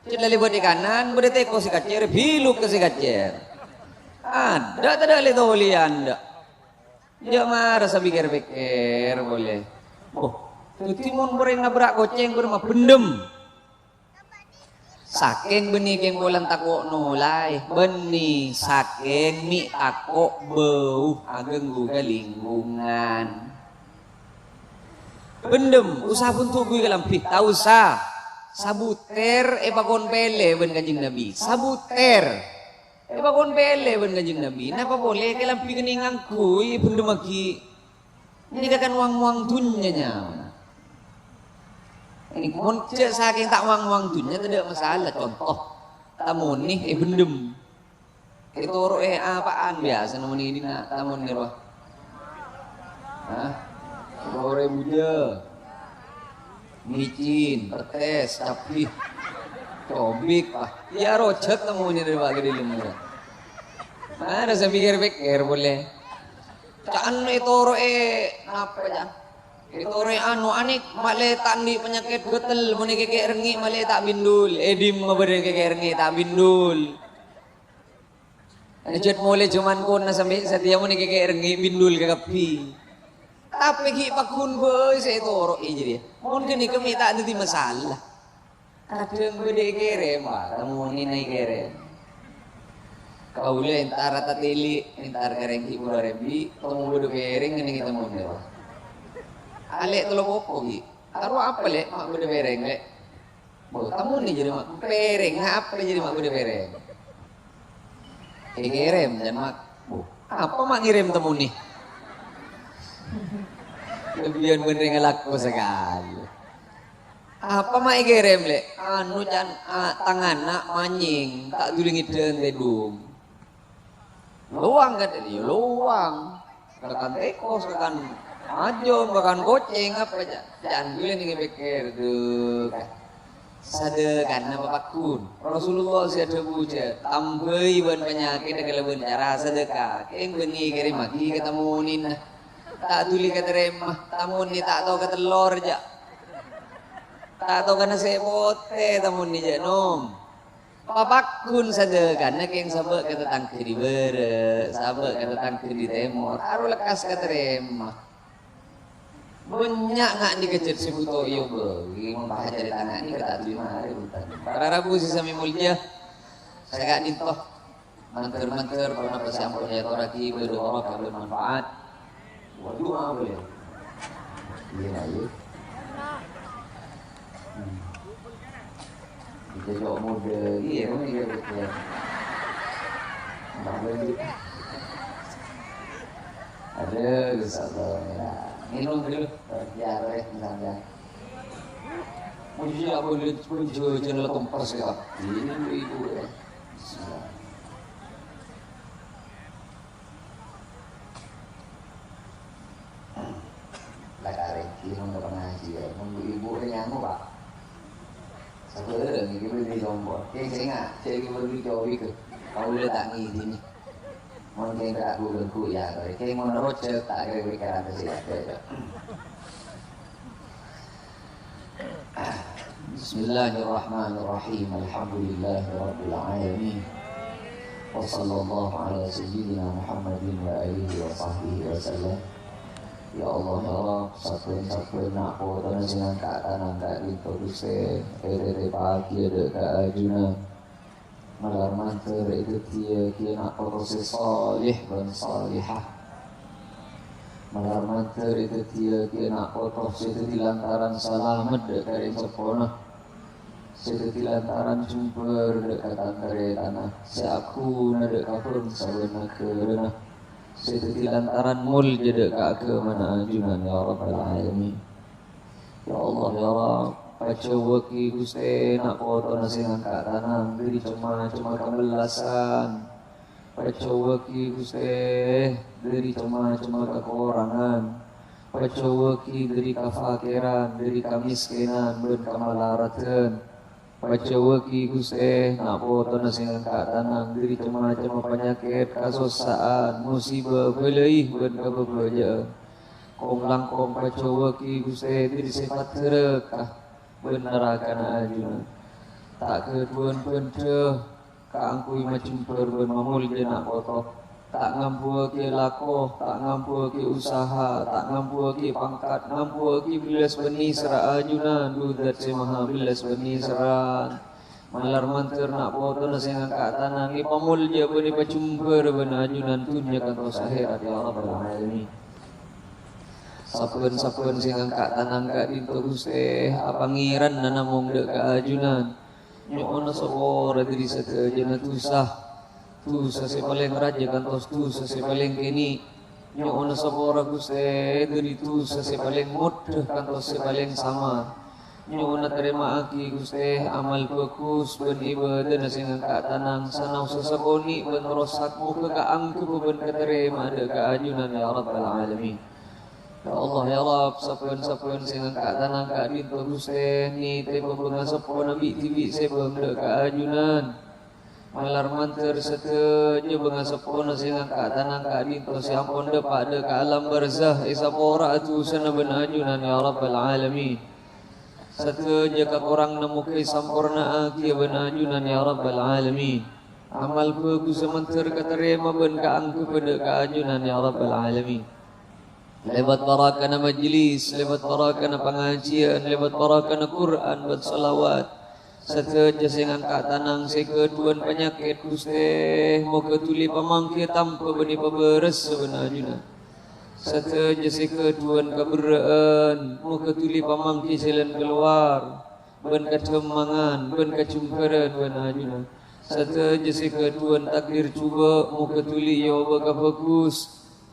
Cè' la lèbât è kanan, bâdâ tèko sè kacèr, biluk ka sè kacèr. Adâ' tadâ' lè-tolèyan, dâ'. Jâ' mara sapèkkèr-pèkkèr polè. Oh, dhâddhi mon orèng nabrak kocèng, bârâmma bhendhem. Sakèng bânnè kèng polana tako' nolaè, bânnè sakèng mè' tako' bâu aghânggu ka lingkungan. Bhendhem, osa bhuntu' buwi kalambhi, ta' osa. Sabutèr èpakon pèlè bân Kanjeng Nabi. Sabutèr èpakon pèlè bân Kanjeng Nabi. Napa polè kalambhi kènè' ngangghuy bhendhemmaghi? Nèka kan wang-mowang dhunnya nyamana. Nèka mon jâ' sakèng ta' wang-mowang dhunnya tadâ' masalah. Conto, tamonè èbhendhem. Ètoro'è apa'an biyasana mon è dinna' tamonè rowa? Hah? Ètoro'è bujâ. Micin, pettès, cabbhi, cobik, wah, iyâ rojhâk tamonè dâri bâgâ dâlem. Mara sapèkkèr-pèkkèr polè. Ca'na ètoro'è napa, ca'na? Ètoro'è anu, anè malè ta' andi' panyakèt ghâtel, mon èkèkè' rèngngè' malè ta' bindul. È dimma bâdâ èkèkè' rèngngè' ta' bindul? Jhât molè jhâman kona sampè' satèya mon èkèkè' rèngngè' bindul kakabbhi. Tapè ghi' pagghun bhâi sè ètoro'è jârèya. Mon ghânèka mè' ta' dhâddhi masalah. Kadhâng bâdâ èkèrèm, Pak, tamonè èkèrèm. Kaulâ entar tatèlè', entar ka rèng ghi' pura rembi', temmo bâdâ pèrèng ngennengngè temmonè, Pak. Alè' tello popo ghi'. Karo apa, Lè'? Ma' bâdâ pèrèng, Lè'. Bo, tamonè jârèya, Ma'. Pèrèng, apa jârèya, Ma', bâdâ pèrèng? Èkèrèm, jân, Ma'. Bo, Apa ma' ngèrèm temmonè? Lebbiyân bân rèng alako sakalè. Apa ma' èkèrèm, Lè'? Anu, can, a, tang ana' manyèng, ta' dhuli ngèdhâ'ân tèdung. Lowang kan? Iyâ, lowang. Kakan tèkos, kakan ajâm, kakan kocèng, apa, ca'? Can ghulâ nèka pèkkèr, dhu, ka-, sadhâkana papagghun. Rasulullah sè adhâbu jâ, tambâi bân panyakèt kalabân cara sadhâka. Kèng bânnè kèrèmmaghi ka temmonèna. Ta' dhuli katarèma, temmonè ta' tao katellor, jâ. Ta' tao kana sè potè, temmonè, jâ, nom. Papagghun sadhâkana kèng sabâ' ka tatangghâ è bârâ', sabâ' ka tatangghâ è tèmor, arowa lekkas katarèma. Bânnya' nga' nèka jhât sè bhuto èobâghi, mon pahajâ dâteng nga' nèka ta' dhuli marè, bhunten. Para rabu sè samè molja, sè ka'dinto, mandhâr-mandhâr ponapa sè ampon èyatorraghi bâdâ barokah bân manfaat. Waduh, apa ya? Iyâ, Pak, iyâ. Hmm. Kita cowok muda, iya, kan, iya, betul. Tambah lagi. Aduh, Gusti Allah, ya. Minum dulu, biar, eh, misalnya. Mesti aku lihat pun jujur, jangan kempes, ya. Ini ibu, ya. Bismillah. La karè, iyâ, mon ka pangajiân, mon bu-ibu rè nyango, Pak. Sabârâng, nèka bânnè compo'. Kèng sènga', cè' nèka bânnè cowi kè. Kaulâ ta' ngèdingè. Mon kèng ta' ghu-ghânggu, iyâ, karè. Kèng mon rojhâk, ta' kèra pèkkèran sè adâ, Pak. Bismillahirrahmanirrahim. Alhamdulillahirabbil alamin. Wa sallallahu ala sayyidina Muhammadin wa alihi wa sahbihi wa sallam. Ya Allah, ya Rabb, sabbhân-sabbhân na' potona sè ngangka' tanang ka'dinto, Ghustè, ètètèpaghi dâ' ka ajunan. Malar mandhâr èdhâddhiyâghi na' poto sè saleh bân salehah. Malar mandhâr èdhâddhiyâghi na' poto sè dhâddhi lantaran salamet dâ' ka rèng seppona, sè dhâddhi lantaran jumbâr dâ' ka tan-tarètanna, sè aghuna dâ' ka bhângsa bân naghârâna, sè dhâddhi lantaran molja dâ' ka aghâmana ajunan, ya Rabbal Alamin. Ya Allah, ya Rabb, pajhâuwâghi, Ghustè, na' potona sè ngangka' tanang dhâri cem-macemma kamellasan. Pajhâuwâghi, Ghustè, dhâri cem-macemma kakorangan. Pajhâuwâghi dhâri kafakiran, dhâri kamèskènan bân kamalaradhân. Pajhâuwâghi, Ghustè, na' potona sè ngangka' tanang dhâri cem-macemma panyakèt, kasossa'an, musibâ, bâlâi, bân kabâbâjâ'ân. Kong-langkong pajhâuwâghi, Ghustè, dhâri sèfat dhârâka bân narakana ajunan. Ta' ghâdhuwân bhândhâ kaangghuy majumbâr bân mamolja na' poto. Ta' ngambuwâghi lako, ta' ngambuwâghi usaha, ta' ngambuwâghi pangkat, ngambuwâghi bellas bân nèserra ajunan, dhu Dzat sè maha bellas bân nèserran. Malar mandhâr na' potona sè ngangka' tanang èpamolja bân èpajumbâr bân ajunan dhunnya kantos akhèrat, ya Rabbal Alamin. Sabbhân-sabbhân sè ngangka' tanang ka'dinto, Ghustè, apangèranna namong dâ' ka ajunan. Nyo'ona sapora dhâri sadhâjâna dhusa. Dhusa sè palèng rajâ kantos dhusa sè palèng kènè'. Nyo'ona sapora, Ghustè, dhâri dhusa sè palèng moddhâ kantos sè palèng samar. Nyo'ona tarèma'aghi, Ghustè, amal bhâghus bân ibâdâna sè ngangka' tanang, sanaossa sakonè' bân rosak, moghâ kaangghep bân katarèma'a dâ' ka ajunan, ya Rabbal Alamin. Ya Allah, ya Rabb, sabbhân-sabbhân sè ngangka' tanang ka'dinto, Ghustè, nitèbâ bângaseppona bi'-dhibi' sè bâng dâ' ka ajunan. Malar mandhâr sadhâjâ bângaseppona sè ngangka' tanang ka'dinto sè ampon dâpa' dâ' ka alam barzah, èsapora'a dhusana bân ajunan, ya Rabbal Alamin. Sadhâjâ kakoranganna moghâ èsamporna'aghi bân ajunan, ya Rabbal Alamin. Amal bhâghussa mandhâr katarèma bân kaangghep dâ' ka ajunan, ya Rabbal Alamin. Lèbât barakana majlis, lèbât barakana pangajiyân, lèbât barakana Qur'an bân shalawat. Sadhâjâ sè ngangka' tanang sè ghâdhuwân panyakèt, Ghustè, moghâ dhuli pamangghi tamba bân èpabârâs bân ajunan. Sadhâjâ sè ghâdhuwân kaberrâ'ân, moghâ dhuli pamangghi jhâlân kalowar, bân kadhâmmangan, bân kajumbârân bân ajunan. Sadhâjâ sè ghâdhuwân takdir jhubâ', moghâ dhuli èobâ ka bhâghus.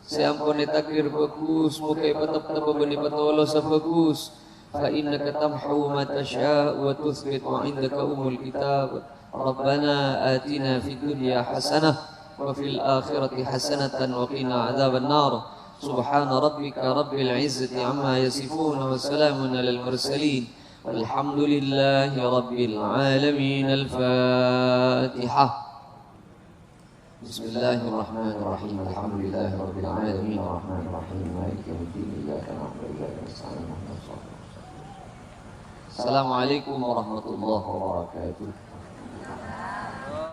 Sè ampon ètakdir bhâghus, moghâ èpateptep bân èpatolosa bhâghus. Fa innaka tamhu ma tasya' wa tutsbit wa indaka ummul kitab. Rabbana atina fid dunya hasanah wa fil akhirati hasanatan wa qina adzaban nar. Subhana rabbika rabbil izzati amma yasifun wa salamun alal mursalin. Walhamdulillahi rabbil alamin. Al-Fatihah. Bismillahirrahmanirrahim. Alhamdulillahi rabbil alamin. Arrahmanirrahim. Maliki yaumiddin. Iyyaka na'budu wa iyyaka nasta'in. Ihdinas siratal mustaqim. Assalamualaikum warahmatullahi wabarakatuh.